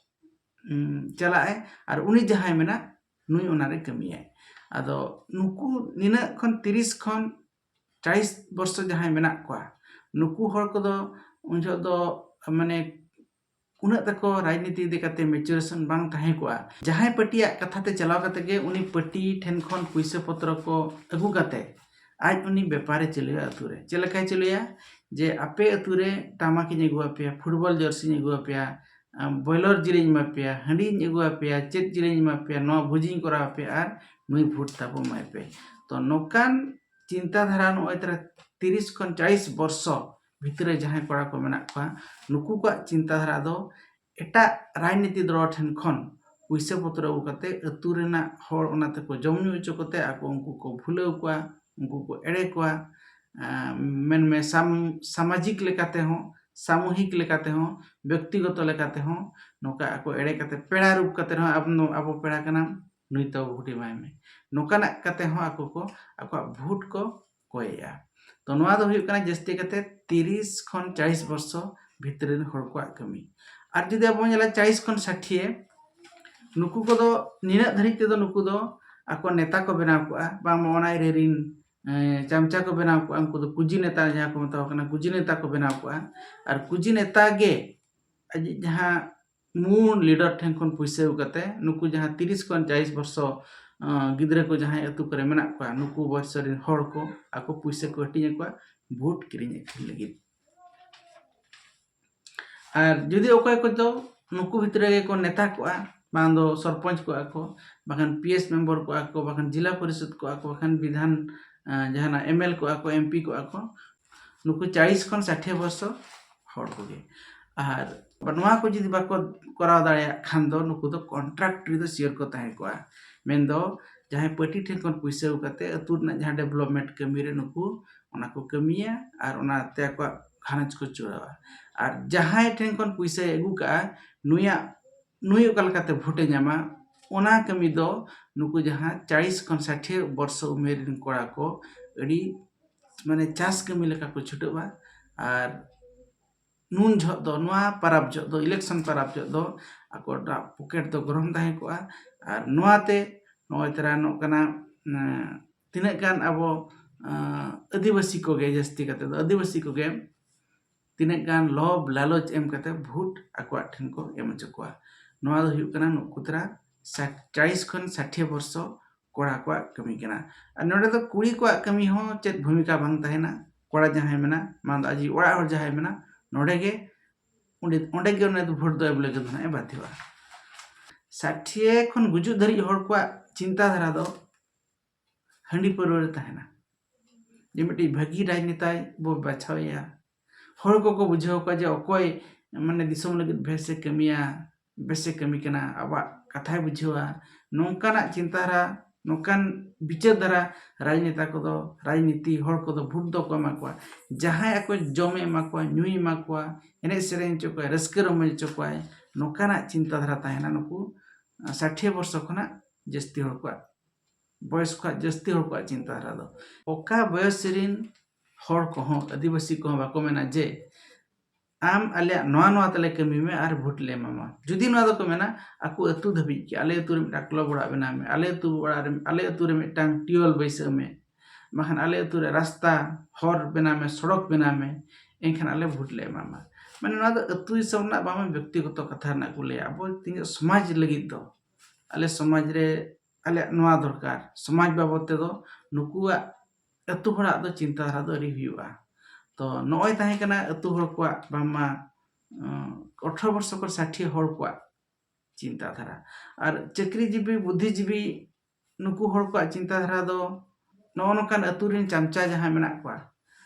ᱩᱢ, ᱪᱟᱞᱟᱜᱼᱟᱭ, ᱟᱨ ᱩᱱᱤ ᱡᱟᱦᱟᱸᱭ ᱢᱮᱱᱟ, ᱱᱩᱭ ᱚᱱᱟᱨᱮ ᱠᱟᱹᱢᱤᱭᱟᱭ᱾ ᱟᱫᱚ ᱱᱩᱠᱩ ᱱᱤᱱᱟᱹᱜ ᱠᱷᱚᱱ ᱛᱤᱨᱤᱥ ᱠᱷᱚᱱ ᱪᱟᱞᱤᱥ ᱵᱚᱨᱥᱚ ᱡᱟᱦᱟᱸᱭ ᱢᱮᱱᱟᱜ ᱠᱚᱣᱟ, ᱱᱩᱠᱩ ᱦᱚᱲ ᱠᱚᱫᱚ ᱩᱱ ᱡᱚᱦᱚᱜ ᱫᱚ, ᱢᱟᱱᱮ, ᱩᱱᱟᱹᱜ ᱛᱟᱠᱚ ᱨᱟᱡᱽᱱᱤᱛᱤ ᱤᱫᱤ ᱠᱟᱛᱮ maturation ᱵᱟᱝ ᱛᱟᱦᱮᱸ ᱠᱚᱜᱼᱟ᱾ ᱡᱟᱦᱟᱸᱭ ᱯᱟᱹᱴᱤᱭᱟᱜ ᱠᱟᱛᱷᱟ ᱛᱮ ᱪᱟᱞᱟᱣ ᱠᱟᱛᱮ ᱜᱮ ᱩᱱᱤ ᱯᱟᱹᱴᱤ ᱴᱷᱮᱱ ᱠᱷᱚᱱ ᱯᱩᱭᱥᱟᱹ ᱯᱚᱛᱨᱚ ᱠᱚ ᱟᱹᱜᱩ ᱠᱟᱛᱮ ᱟᱡ ᱩᱱᱤ ᱵᱮᱯᱟᱨᱮ ᱪᱟᱹᱞᱩᱭᱟ ᱟᱹᱛᱩ ᱨᱮ᱾ ᱪᱮᱫ ᱞᱮᱠᱟᱭ ᱪᱟᱹᱞᱩᱭᱟ? ᱡᱮ ᱟᱯᱮ ᱟᱹᱛᱩ ᱨᱮ ᱴᱟᱢᱟᱠᱤᱧ ᱟᱹᱜᱩ ᱟᱯᱮᱭᱟ, ᱯᱷᱩᱴᱵᱚᱞ ᱡᱟᱹᱨᱥᱤᱧ ᱟᱹᱜᱩ ᱟᱯᱮᱭᱟ, ᱟᱢ, ᱵᱚᱭᱞᱚᱨ ᱡᱤᱞᱤᱧ ᱮᱢᱟ ᱯᱮᱭᱟ, ᱦᱟᱺᱰᱤᱧ ᱟᱹᱜᱩ ᱟᱯᱮᱭᱟ, ᱪᱮᱫ ᱡᱤᱞᱤᱧ ᱮᱢᱟ ᱯᱮᱭᱟ, ᱱᱚᱣᱟ ᱵᱷᱩᱡᱤᱧ ᱠᱚᱨᱟᱣ ᱟᱯᱮᱭᱟ ᱟᱨ ᱱᱩᱭ ᱵᱷᱳᱴ ᱛᱟᱵᱚ ᱮᱢᱟᱭ ᱯᱮ᱾ ᱛᱚ ᱱᱚᱝᱠᱟᱱ ᱪᱤᱱᱛᱟᱹ ᱫᱷᱟᱨᱟ ᱱᱚᱜᱼᱚᱭ ᱛᱟᱨᱟ ᱛᱤᱨᱤᱥ ᱠᱷᱚᱱ ᱪᱟᱞᱤᱥ ᱵᱚᱨᱥᱚ ᱵᱷᱤᱛᱨᱤ ᱨᱮ ᱡᱟᱦᱟᱸᱭ ᱠᱚᱲᱟ ᱠᱚ ᱢᱮᱱᱟᱜ ᱠᱚᱣᱟ, ᱱᱩᱠᱩ ᱠᱚᱣᱟᱜ ᱪᱤᱱᱛᱟᱹ ᱫᱷᱟᱨᱟ ᱫᱚ ᱮᱴᱟᱜ ᱨᱟᱡᱽᱱᱤᱛᱤ ᱫᱚᱞ ᱴᱷᱮᱱ ᱠᱷᱚᱱ ᱯᱩᱭᱥᱟᱹ ᱯᱚᱛᱨᱚ ᱟᱹᱜᱩ ᱠᱟᱛᱮ ᱟᱹᱛᱩ ᱨᱮᱱᱟᱜ ᱦᱚᱲ ᱚᱱᱟ ᱛᱮᱠᱚ ᱡᱚᱢ ᱧᱩ ᱦᱚᱪᱚ ᱠᱟᱛᱮ ᱟᱠᱚ ᱩᱱᱠᱩ ᱠᱚ ᱵᱷᱩᱞᱟᱹᱣ ᱠᱚᱣᱟ, ᱩᱱᱠᱩ ᱠᱚ ᱮᱲᱮ ᱠᱚᱣᱟ᱾ ᱟᱸ, ᱢᱮᱱᱢᱮ ᱥᱟᱢ-, ᱥᱟᱢᱟᱡᱤᱠ ᱞᱮᱠᱟᱛᱮ ᱦᱚᱸ, ᱥᱟᱢᱩᱦᱤᱠ ᱞᱮᱠᱟᱛᱮ ᱦᱚᱸ, ᱵᱮᱠᱛᱤᱜᱚᱛᱚ ᱞᱮᱠᱟᱛᱮ ᱦᱚᱸ ᱱᱚᱝᱠᱟ ᱟᱠᱚ ᱮᱲᱮ ᱠᱟᱛᱮ ᱯᱮᱲᱟ ᱨᱩᱯ ᱠᱟᱛᱮ ᱦᱚᱸ ᱟᱵᱚ, ᱟᱵᱚ ᱯᱮᱲᱟ ᱠᱟᱱᱟᱢ, ᱱᱩᱭ ᱛᱟᱵᱚ ᱵᱷᱳᱴ ᱮᱢᱟᱭ ᱢᱮ᱾ ᱱᱚᱝᱠᱟᱱᱟᱜ ᱠᱟᱛᱮ ᱦᱚᱸ ᱟᱠᱚ ᱠᱚ ᱟᱠᱚᱣᱟᱜ ᱵᱷᱳᱴ ᱠᱚ ᱠᱚᱭᱮᱜᱼᱟ᱾ ᱛᱚ ᱱᱚᱣᱟ ᱫᱚ ᱦᱩᱭᱩᱜ ᱠᱟᱱᱟ ᱡᱟᱹᱥᱛᱤ ᱠᱟᱛᱮ ᱛᱤᱨᱤᱥ ᱠᱷᱚᱱ ᱪᱟᱞᱤᱥ ᱵᱚᱨᱥᱚ ᱵᱷᱤᱛᱨᱤ ᱨᱮᱱ ᱦᱚᱲ ᱠᱚᱣᱟᱜ ᱠᱟᱹᱢᱤ᱾ ᱟᱨ ᱡᱩᱫᱤ ᱟᱵᱚ ᱵᱚᱱ ᱧᱮᱞᱟ ᱪᱟᱞᱤᱥ ᱠᱷᱚᱱ ᱥᱟᱴᱷᱤᱭᱮ, ᱱᱩᱠᱩ ᱠᱚᱫᱚ ᱱᱤᱱᱟᱹᱜ ᱫᱷᱟᱹᱨᱤᱡ ᱛᱮᱫᱚ ᱱᱩᱠᱩ ᱫᱚ ᱟᱠᱚ ᱱᱮᱛᱟ ᱠᱚ ᱵᱮᱱᱟᱣ ᱠᱚᱜᱼᱟ, ᱵᱟᱝᱢᱟ ᱚᱱᱟ ᱮᱨᱤᱭᱟ ᱨᱤᱱ, ᱮᱸ, ᱪᱟᱢᱪᱟ ᱠᱚ ᱵᱮᱱᱟᱣ ᱠᱚᱜᱼᱟ, ᱩᱱᱠᱩ ᱫᱚ ᱠᱩᱡᱤ ᱱᱮᱛᱟ ᱡᱟᱦᱟᱸ ᱠᱚ ᱢᱮᱛᱟ ᱠᱚ ᱠᱟᱱᱟ, ᱠᱩᱡᱤ ᱱᱮᱛᱟ ᱠᱚ ᱵᱮᱱᱟᱣ ᱠᱚᱜᱼᱟ᱾ ᱟᱨ ᱠᱩᱡᱤ ᱱᱮᱛᱟ ᱜᱮ ᱟᱡᱤᱡ ᱡᱟᱦᱟᱸ ᱢᱩᱞ leader ᱴᱷᱮᱱ ᱠᱷᱚᱱ ᱯᱩᱭᱥᱟᱹ ᱟᱹᱜᱩ ᱠᱟᱛᱮ ᱱᱩᱠᱩ ᱡᱟᱦᱟᱸ ᱛᱤᱨᱤᱥ ᱠᱷᱚᱱ ᱪᱟᱞᱤᱥ ᱵᱚᱨᱥᱚ, ᱟᱸ, ᱜᱤᱫᱽᱨᱟᱹ ᱠᱚ ᱡᱟᱦᱟᱸᱭ ᱟᱹᱛᱩ ᱠᱚᱨᱮ ᱢᱮᱱᱟᱜ ᱠᱚᱣᱟ, ᱱᱩᱠᱩ ᱵᱚᱨᱥᱚ ᱨᱮᱱ ᱦᱚᱲ ᱠᱚ ᱟᱠᱚ ᱯᱩᱭᱥᱟᱹ ᱠᱚ ᱦᱟᱹᱴᱤᱧ ᱟᱠᱚᱣᱟ ᱵᱷᱳᱴ ᱠᱤᱨᱤᱧ ᱟᱹᱠᱷᱨᱤᱧ ᱞᱟᱹᱜᱤᱫ᱾ ᱟᱨ ᱡᱩᱫᱤ ᱚᱠᱚᱭ ᱠᱚᱫᱚ ᱱᱩᱠᱩ ᱵᱷᱤᱛᱨᱤ ᱨᱮᱜᱮ ᱠᱚ ᱱᱮᱛᱟ ᱠᱚᱜᱼᱟ, ᱵᱟᱝ ᱫᱚ ᱥᱚᱨᱯᱚᱧᱪ ᱠᱚᱜᱼᱟ ᱠᱚ, ᱵᱟᱠᱷᱟᱱ PS member ᱠᱚᱜᱼᱟ ᱠᱚ, ᱵᱟᱠᱷᱟᱱ ᱡᱮᱞᱟ ᱯᱚᱨᱤᱥᱚᱫᱽ ᱠᱚᱜᱼᱟ ᱠᱚ, ᱵᱟᱠᱷᱟᱱ ᱵᱤᱫᱷᱟᱱ, ᱟᱸ, ᱡᱟᱦᱟᱱᱟᱜ ML ᱠᱚᱜᱼᱟ ᱠᱚ, MP ᱠᱚᱜᱼᱟ ᱠᱚ, ᱱᱩᱠᱩ ᱪᱟᱞᱤᱥ ᱠᱷᱚᱱ ᱥᱟᱴᱷᱤ ᱵᱚᱨᱥᱚ ᱦᱚᱲ ᱠᱚᱜᱮ᱾ ᱟᱨ ᱱᱚᱣᱟ ᱠᱚ ᱡᱩᱫᱤ ᱵᱟᱠᱚ ᱠᱚᱨᱟᱣ ᱫᱟᱲᱮᱭᱟᱜ ᱠᱷᱟᱱ ᱫᱚ ᱱᱩᱠᱩ ᱫᱚ contractory ᱫᱚ sure ᱠᱚ ᱛᱟᱦᱮᱸ ᱠᱚᱜᱼᱟ᱾ ᱢᱮᱱᱫᱚ ᱡᱟᱦᱟᱸᱭ ᱯᱟᱹᱴᱤ ᱴᱷᱮᱱ ᱠᱷᱚᱱ ᱯᱩᱭᱥᱟᱹ ᱟᱹᱜᱩ ᱠᱟᱛᱮ ᱟᱹᱛᱩ ᱨᱮᱱᱟᱜ ᱡᱟᱦᱟᱸ development ᱠᱟᱹᱢᱤ ᱨᱮ ᱱᱩᱠᱩ ᱚᱱᱟ ᱠᱚ ᱠᱟᱹᱢᱤᱭᱟ ᱟᱨ ᱚᱱᱟᱛᱮ ᱟᱠᱚᱣᱟᱜ ᱜᱷᱟᱨᱚᱸᱡᱽ ᱠᱚ ᱪᱟᱞᱟᱣᱟ᱾ ᱟᱨ ᱡᱟᱦᱟᱸᱭ ᱴᱷᱮᱱ ᱠᱷᱚᱱ ᱯᱩᱭᱥᱟᱹᱭ ᱟᱹᱜᱩ ᱠᱟᱜᱼᱟ, ᱱᱩᱭᱟᱜ ᱱᱩᱭ ᱚᱠᱟ ᱞᱮᱠᱟᱛᱮ ᱵᱷᱳᱴᱮ ᱧᱟᱢᱟ, ᱚᱱᱟ ᱠᱟᱹᱢᱤ ᱫᱚ ᱱᱩᱠᱩ ᱡᱟᱦᱟᱸ ᱪᱟᱞᱤᱥ ᱠᱷᱚᱱ ᱥᱟᱴᱷᱤᱭᱟᱹ ᱵᱚᱨᱥᱚ ᱩᱢᱮᱨ ᱨᱮᱱ ᱠᱚᱲᱟ ᱠᱚ ᱟᱹᱰᱤ ᱢᱟᱱᱮ ᱪᱟᱥ ᱠᱟᱹᱢᱤ ᱞᱮᱠᱟ ᱠᱚ ᱪᱷᱩᱴᱟᱹᱜᱼᱟ᱾ ᱟᱨ ᱱᱩᱱ ᱡᱚᱦᱚᱜ ᱫᱚ, ᱱᱚᱣᱟ ᱯᱟᱨᱟᱵᱽ ᱡᱚᱦᱚᱜ ᱫᱚ, election ᱯᱟᱨᱟᱵᱽ ᱡᱚᱦᱚᱜ ᱫᱚ ᱟᱠᱚᱣᱟᱜ pocket ᱫᱚ ᱜᱚᱨᱚᱢ ᱛᱟᱦᱮᱸ ᱠᱚᱜᱼᱟ᱾ ᱟᱨ ᱱᱚᱣᱟᱛᱮ ᱱᱚᱜᱼᱚᱭ ᱛᱚᱨᱟ ᱱᱚᱜ ᱠᱟᱱᱟ, ᱮᱸ, ᱛᱤᱱᱟᱹᱜ ᱜᱟᱱ ᱟᱵᱚ, ᱮᱸ, ᱟᱹᱫᱤᱵᱟᱹᱥᱤ ᱠᱚᱜᱮ, ᱡᱟᱹᱥᱛᱤ ᱠᱟᱛᱮ ᱫᱚ ᱟᱹᱫᱤᱵᱟᱹᱥᱤ ᱠᱚᱜᱮ ᱛᱤᱱᱟᱹᱜ ᱜᱟᱱ ᱞᱚᱵᱷ ᱞᱟᱞᱚᱪ ᱮᱢ ᱠᱟᱛᱮ ᱵᱷᱳᱴ ᱟᱠᱚᱣᱟᱜ ᱴᱷᱮᱱ ᱠᱚ ᱮᱢ ᱦᱚᱪᱚ ᱠᱚᱣᱟ᱾ ᱱᱚᱣᱟ ᱫᱚ ᱦᱩᱭᱩᱜ ᱠᱟᱱᱟ ᱱᱩᱠᱩ ᱛᱟᱨᱟ ᱥᱟ-, ᱪᱟᱞᱤᱥ ᱠᱷᱚᱱ ᱥᱟᱴᱷᱤᱭᱟᱹ ᱵᱚᱨᱥᱚ ᱠᱚᱲᱟ ᱠᱚᱣᱟᱜ ᱠᱟᱹᱢᱤ ᱠᱟᱱᱟ᱾ ᱟᱨ ᱱᱚᱰᱮ ᱫᱚ ᱠᱩᱲᱤ ᱠᱚᱣᱟᱜ ᱠᱟᱹᱢᱤ ᱦᱚᱸ ᱪᱮᱫ ᱵᱷᱩᱢᱤᱠᱟ ᱵᱟᱝ ᱛᱟᱦᱮᱱᱟ᱾ ᱠᱚᱲᱟ ᱡᱟᱦᱟᱸᱭ ᱢᱮᱱᱟ, ᱢᱟᱱ ᱫᱚ ᱟᱡᱤᱡ ᱚᱲᱟᱜ ᱦᱚᱲ ᱡᱟᱦᱟᱸᱭ ᱢᱮᱱᱟ, ᱱᱚᱰᱮ ᱜᱮ, ᱚᱸᱰᱮ, ᱚᱸᱰᱮ ᱜᱮ ᱩᱱᱤ ᱫᱚ ᱵᱷᱳᱴ ᱫᱚ ᱮᱢ ᱞᱟᱹᱜᱤᱫ ᱫᱚ ᱦᱟᱸᱜ ᱮ ᱵᱟᱫᱷᱭᱚᱜᱼᱟ᱾ ᱥᱟᱴᱷᱤᱭᱟᱹ ᱠᱷᱚᱱ ᱜᱩᱡᱩᱜ ᱫᱷᱟᱹᱨᱤᱡ ᱦᱚᱲ ᱠᱚᱣᱟᱜ ᱪᱤᱱᱛᱟᱹ ᱫᱷᱟᱨᱟ ᱫᱚ ᱦᱟᱺᱰᱤ ᱯᱟᱹᱨᱣᱟᱹ ᱨᱮ ᱛᱟᱦᱮᱱᱟ᱾ ᱡᱮ ᱢᱤᱫᱴᱤᱡ ᱵᱷᱟᱹᱜᱤ ᱨᱟᱡᱽᱱᱮᱛᱟᱭ ᱵᱚ ᱵᱟᱪᱷᱟᱣᱮᱭᱟ, ᱦᱚᱲ ᱠᱚᱠᱚ ᱵᱩᱡᱷᱟᱹᱣ ᱠᱚᱣᱟ ᱡᱮ ᱚᱠᱚᱭ ᱢᱟᱱᱮ ᱫᱤᱥᱚᱢ ᱞᱟᱹᱜᱤᱫ ᱵᱮᱥᱮ ᱠᱟᱹᱢᱤᱭᱟ, ᱵᱮᱥᱮ ᱠᱟᱹᱢᱤ ᱠᱟᱱᱟ, ᱟᱵᱚᱣᱟᱜ ᱠᱟᱛᱷᱟᱭ ᱵᱩᱡᱷᱟᱹᱣᱟ, ᱱᱚᱝᱠᱟᱱᱟᱜ ᱪᱤᱱᱛᱟᱹ ᱫᱷᱟᱨᱟ, ᱱᱚᱝᱠᱟᱱ ᱵᱤᱪᱟᱹᱨ ᱫᱷᱟᱨᱟ ᱨᱟᱡᱽᱱᱮᱛᱟ ᱠᱚᱫᱚ, ᱨᱟᱡᱽᱱᱤᱛᱤ ᱦᱚᱲ ᱠᱚᱫᱚ ᱵᱷᱳᱴ ᱫᱚᱠᱚ ᱮᱢᱟ ᱠᱚᱣᱟ᱾ ᱡᱟᱦᱟᱸᱭ ᱟᱠᱚ ᱡᱚᱢᱮ ᱮᱢᱟ ᱠᱚᱣᱟ, ᱧᱩᱭ ᱮᱢᱟ ᱠᱚᱣᱟ, ᱮᱱᱮᱡ ᱥᱮᱨᱮᱧ ᱦᱚᱪᱚ ᱠᱚᱣᱟᱭ, ᱨᱟᱹᱥᱠᱟᱹ ᱨᱚᱢᱚᱡᱽ ᱦᱚᱪᱚ ᱠᱚᱣᱟᱭ, ᱱᱚᱝᱠᱟᱱᱟᱜ ᱪᱤᱱᱛᱟᱹ ᱫᱷᱟᱨᱟ ᱛᱟᱦᱮᱱᱟ ᱱᱩᱠᱩ ᱥᱟᱴᱷᱤᱭᱟᱹ ᱵᱚᱨᱥᱚ ᱠᱷᱚᱱᱟᱜ ᱡᱟᱹᱥᱛᱤ ᱦᱚᱲ ᱠᱚᱣᱟᱜ, ᱵᱚᱭᱚᱥ ᱠᱷᱚᱱᱟᱜ ᱡᱟᱹᱥᱛᱤ ᱦᱚᱲ ᱠᱚᱣᱟᱜ ᱪᱤᱱᱛᱟᱹ ᱫᱷᱟᱨᱟ ᱫᱚ᱾ ᱚᱠᱟ ᱵᱚᱭᱚᱥ ᱨᱮᱱ ᱦᱚᱲ ᱠᱚᱦᱚᱸ, ᱟᱹᱫᱤᱵᱟᱹᱥᱤ ᱠᱚᱦᱚᱸ ᱵᱟᱠᱚ ᱢᱮᱱᱟ ᱡᱮ ᱟᱢ ᱟᱞᱮᱭᱟᱜ ᱱᱚᱣᱟ ᱱᱚᱣᱟ ᱛᱟᱞᱮ ᱠᱟᱹᱢᱤ ᱢᱮ ᱟᱨ ᱵᱷᱳᱴ ᱞᱮ ᱮᱢᱟᱢᱟ᱾ ᱡᱩᱫᱤ ᱱᱚᱣᱟ ᱫᱚᱠᱚ ᱢᱮᱱᱟ, ᱟᱠᱚ ᱟᱹᱛᱩ ᱫᱷᱟᱹᱵᱤᱡ ᱜᱮ, ᱟᱞᱮ ᱟᱹᱛᱩ ᱨᱮ ᱢᱤᱫᱴᱟᱝ ᱠᱞᱟᱵᱽ ᱚᱲᱟᱜ ᱵᱮᱱᱟᱣ ᱢᱮ, ᱟᱞᱮ ᱟᱹᱛᱩ ᱚᱲᱟᱜ ᱨᱮ, ᱟᱞᱮ ᱟᱹᱛᱩ ᱨᱮ ᱢᱤᱫᱴᱟᱝ ᱴᱤᱭᱩᱵᱽᱣᱮᱞ ᱵᱟᱹᱭᱥᱟᱹᱣ ᱢᱮ, ᱵᱟᱠᱷᱟᱱ ᱟᱞᱮ ᱟᱹᱛᱩ ᱨᱮ ᱨᱟᱥᱛᱟ, ᱦᱚᱨ ᱵᱮᱱᱟᱣ ᱢᱮ, ᱥᱚᱲᱚᱠ ᱵᱮᱱᱟᱣ ᱢᱮ, ᱮᱱᱠᱷᱟᱱ ᱟᱞᱮ ᱵᱷᱳᱴ ᱞᱮ ᱮᱢᱟᱢᱟ᱾ ᱢᱟᱱᱮ ᱱᱚᱣᱟ ᱫᱚ ᱟᱹᱛᱩ ᱫᱤᱥᱚᱢ ᱨᱮᱱᱟᱜ ᱵᱟᱝ, ᱵᱮᱠᱛᱤᱜᱚᱛᱚ ᱠᱟᱛᱷᱟ ᱨᱮᱱᱟᱜ ᱠᱚ ᱞᱟᱹᱭᱟ᱾ ᱟᱵᱚ ᱛᱤᱱᱟᱹᱜ ᱥᱚᱢᱟᱡᱽ ᱞᱟᱹᱜᱤᱫ ᱫᱚ, ᱟᱞᱮ ᱥᱚᱢᱟᱡᱽ ᱨᱮ ᱟᱞᱮᱭᱟᱜ ᱱᱚᱣᱟ ᱫᱚᱨᱠᱟᱨ, ᱥᱚᱢᱟᱡᱽ ᱵᱟᱵᱚᱫ ᱛᱮᱫᱚ ᱱᱩᱠᱩᱣᱟᱜ ᱟᱹᱛᱩ ᱦᱚᱲᱟᱜ ᱫᱚ ᱪᱤᱱᱛᱟᱹ ᱫᱷᱟᱨᱟ ᱫᱚ ᱟᱹᱰᱤ ᱦᱩᱭᱩᱜᱼᱟ᱾ ᱛᱚ ᱱᱚᱜᱼᱚᱭ ᱛᱟᱦᱮᱸ ᱠᱟᱱᱟ ᱟᱹᱛᱩ ᱦᱚᱲ ᱠᱚᱣᱟᱜ ᱵᱟᱝᱢᱟ, ᱩᱸ, ᱟᱴᱷᱨᱚ ᱵᱚᱨᱥᱚ ᱠᱷᱚᱱ ᱥᱟᱴᱷᱤᱭᱟᱹ ᱦᱚᱲ ᱠᱚᱣᱟᱜ ᱪᱤᱱᱛᱟᱹ ᱫᱷᱟᱨᱟ᱾ ᱟᱨ ᱪᱟᱹᱠᱨᱤᱡᱤᱵᱤ, ᱵᱩᱫᱽᱫᱷᱤᱡᱤᱵᱤ ᱱᱩᱠᱩ ᱦᱚᱲ ᱠᱚᱣᱟᱜ ᱪᱤᱱᱛᱟᱹ ᱫᱷᱟᱨᱟ ᱫᱚ ᱱᱚᱜᱼᱚ ᱱᱚᱝᱠᱟᱱ ᱟᱹᱛᱩ ᱨᱮᱱ ᱪᱟᱢᱪᱟ ᱡᱟᱦᱟᱸᱭ ᱢᱮᱱᱟᱜ ᱠᱚᱣᱟ,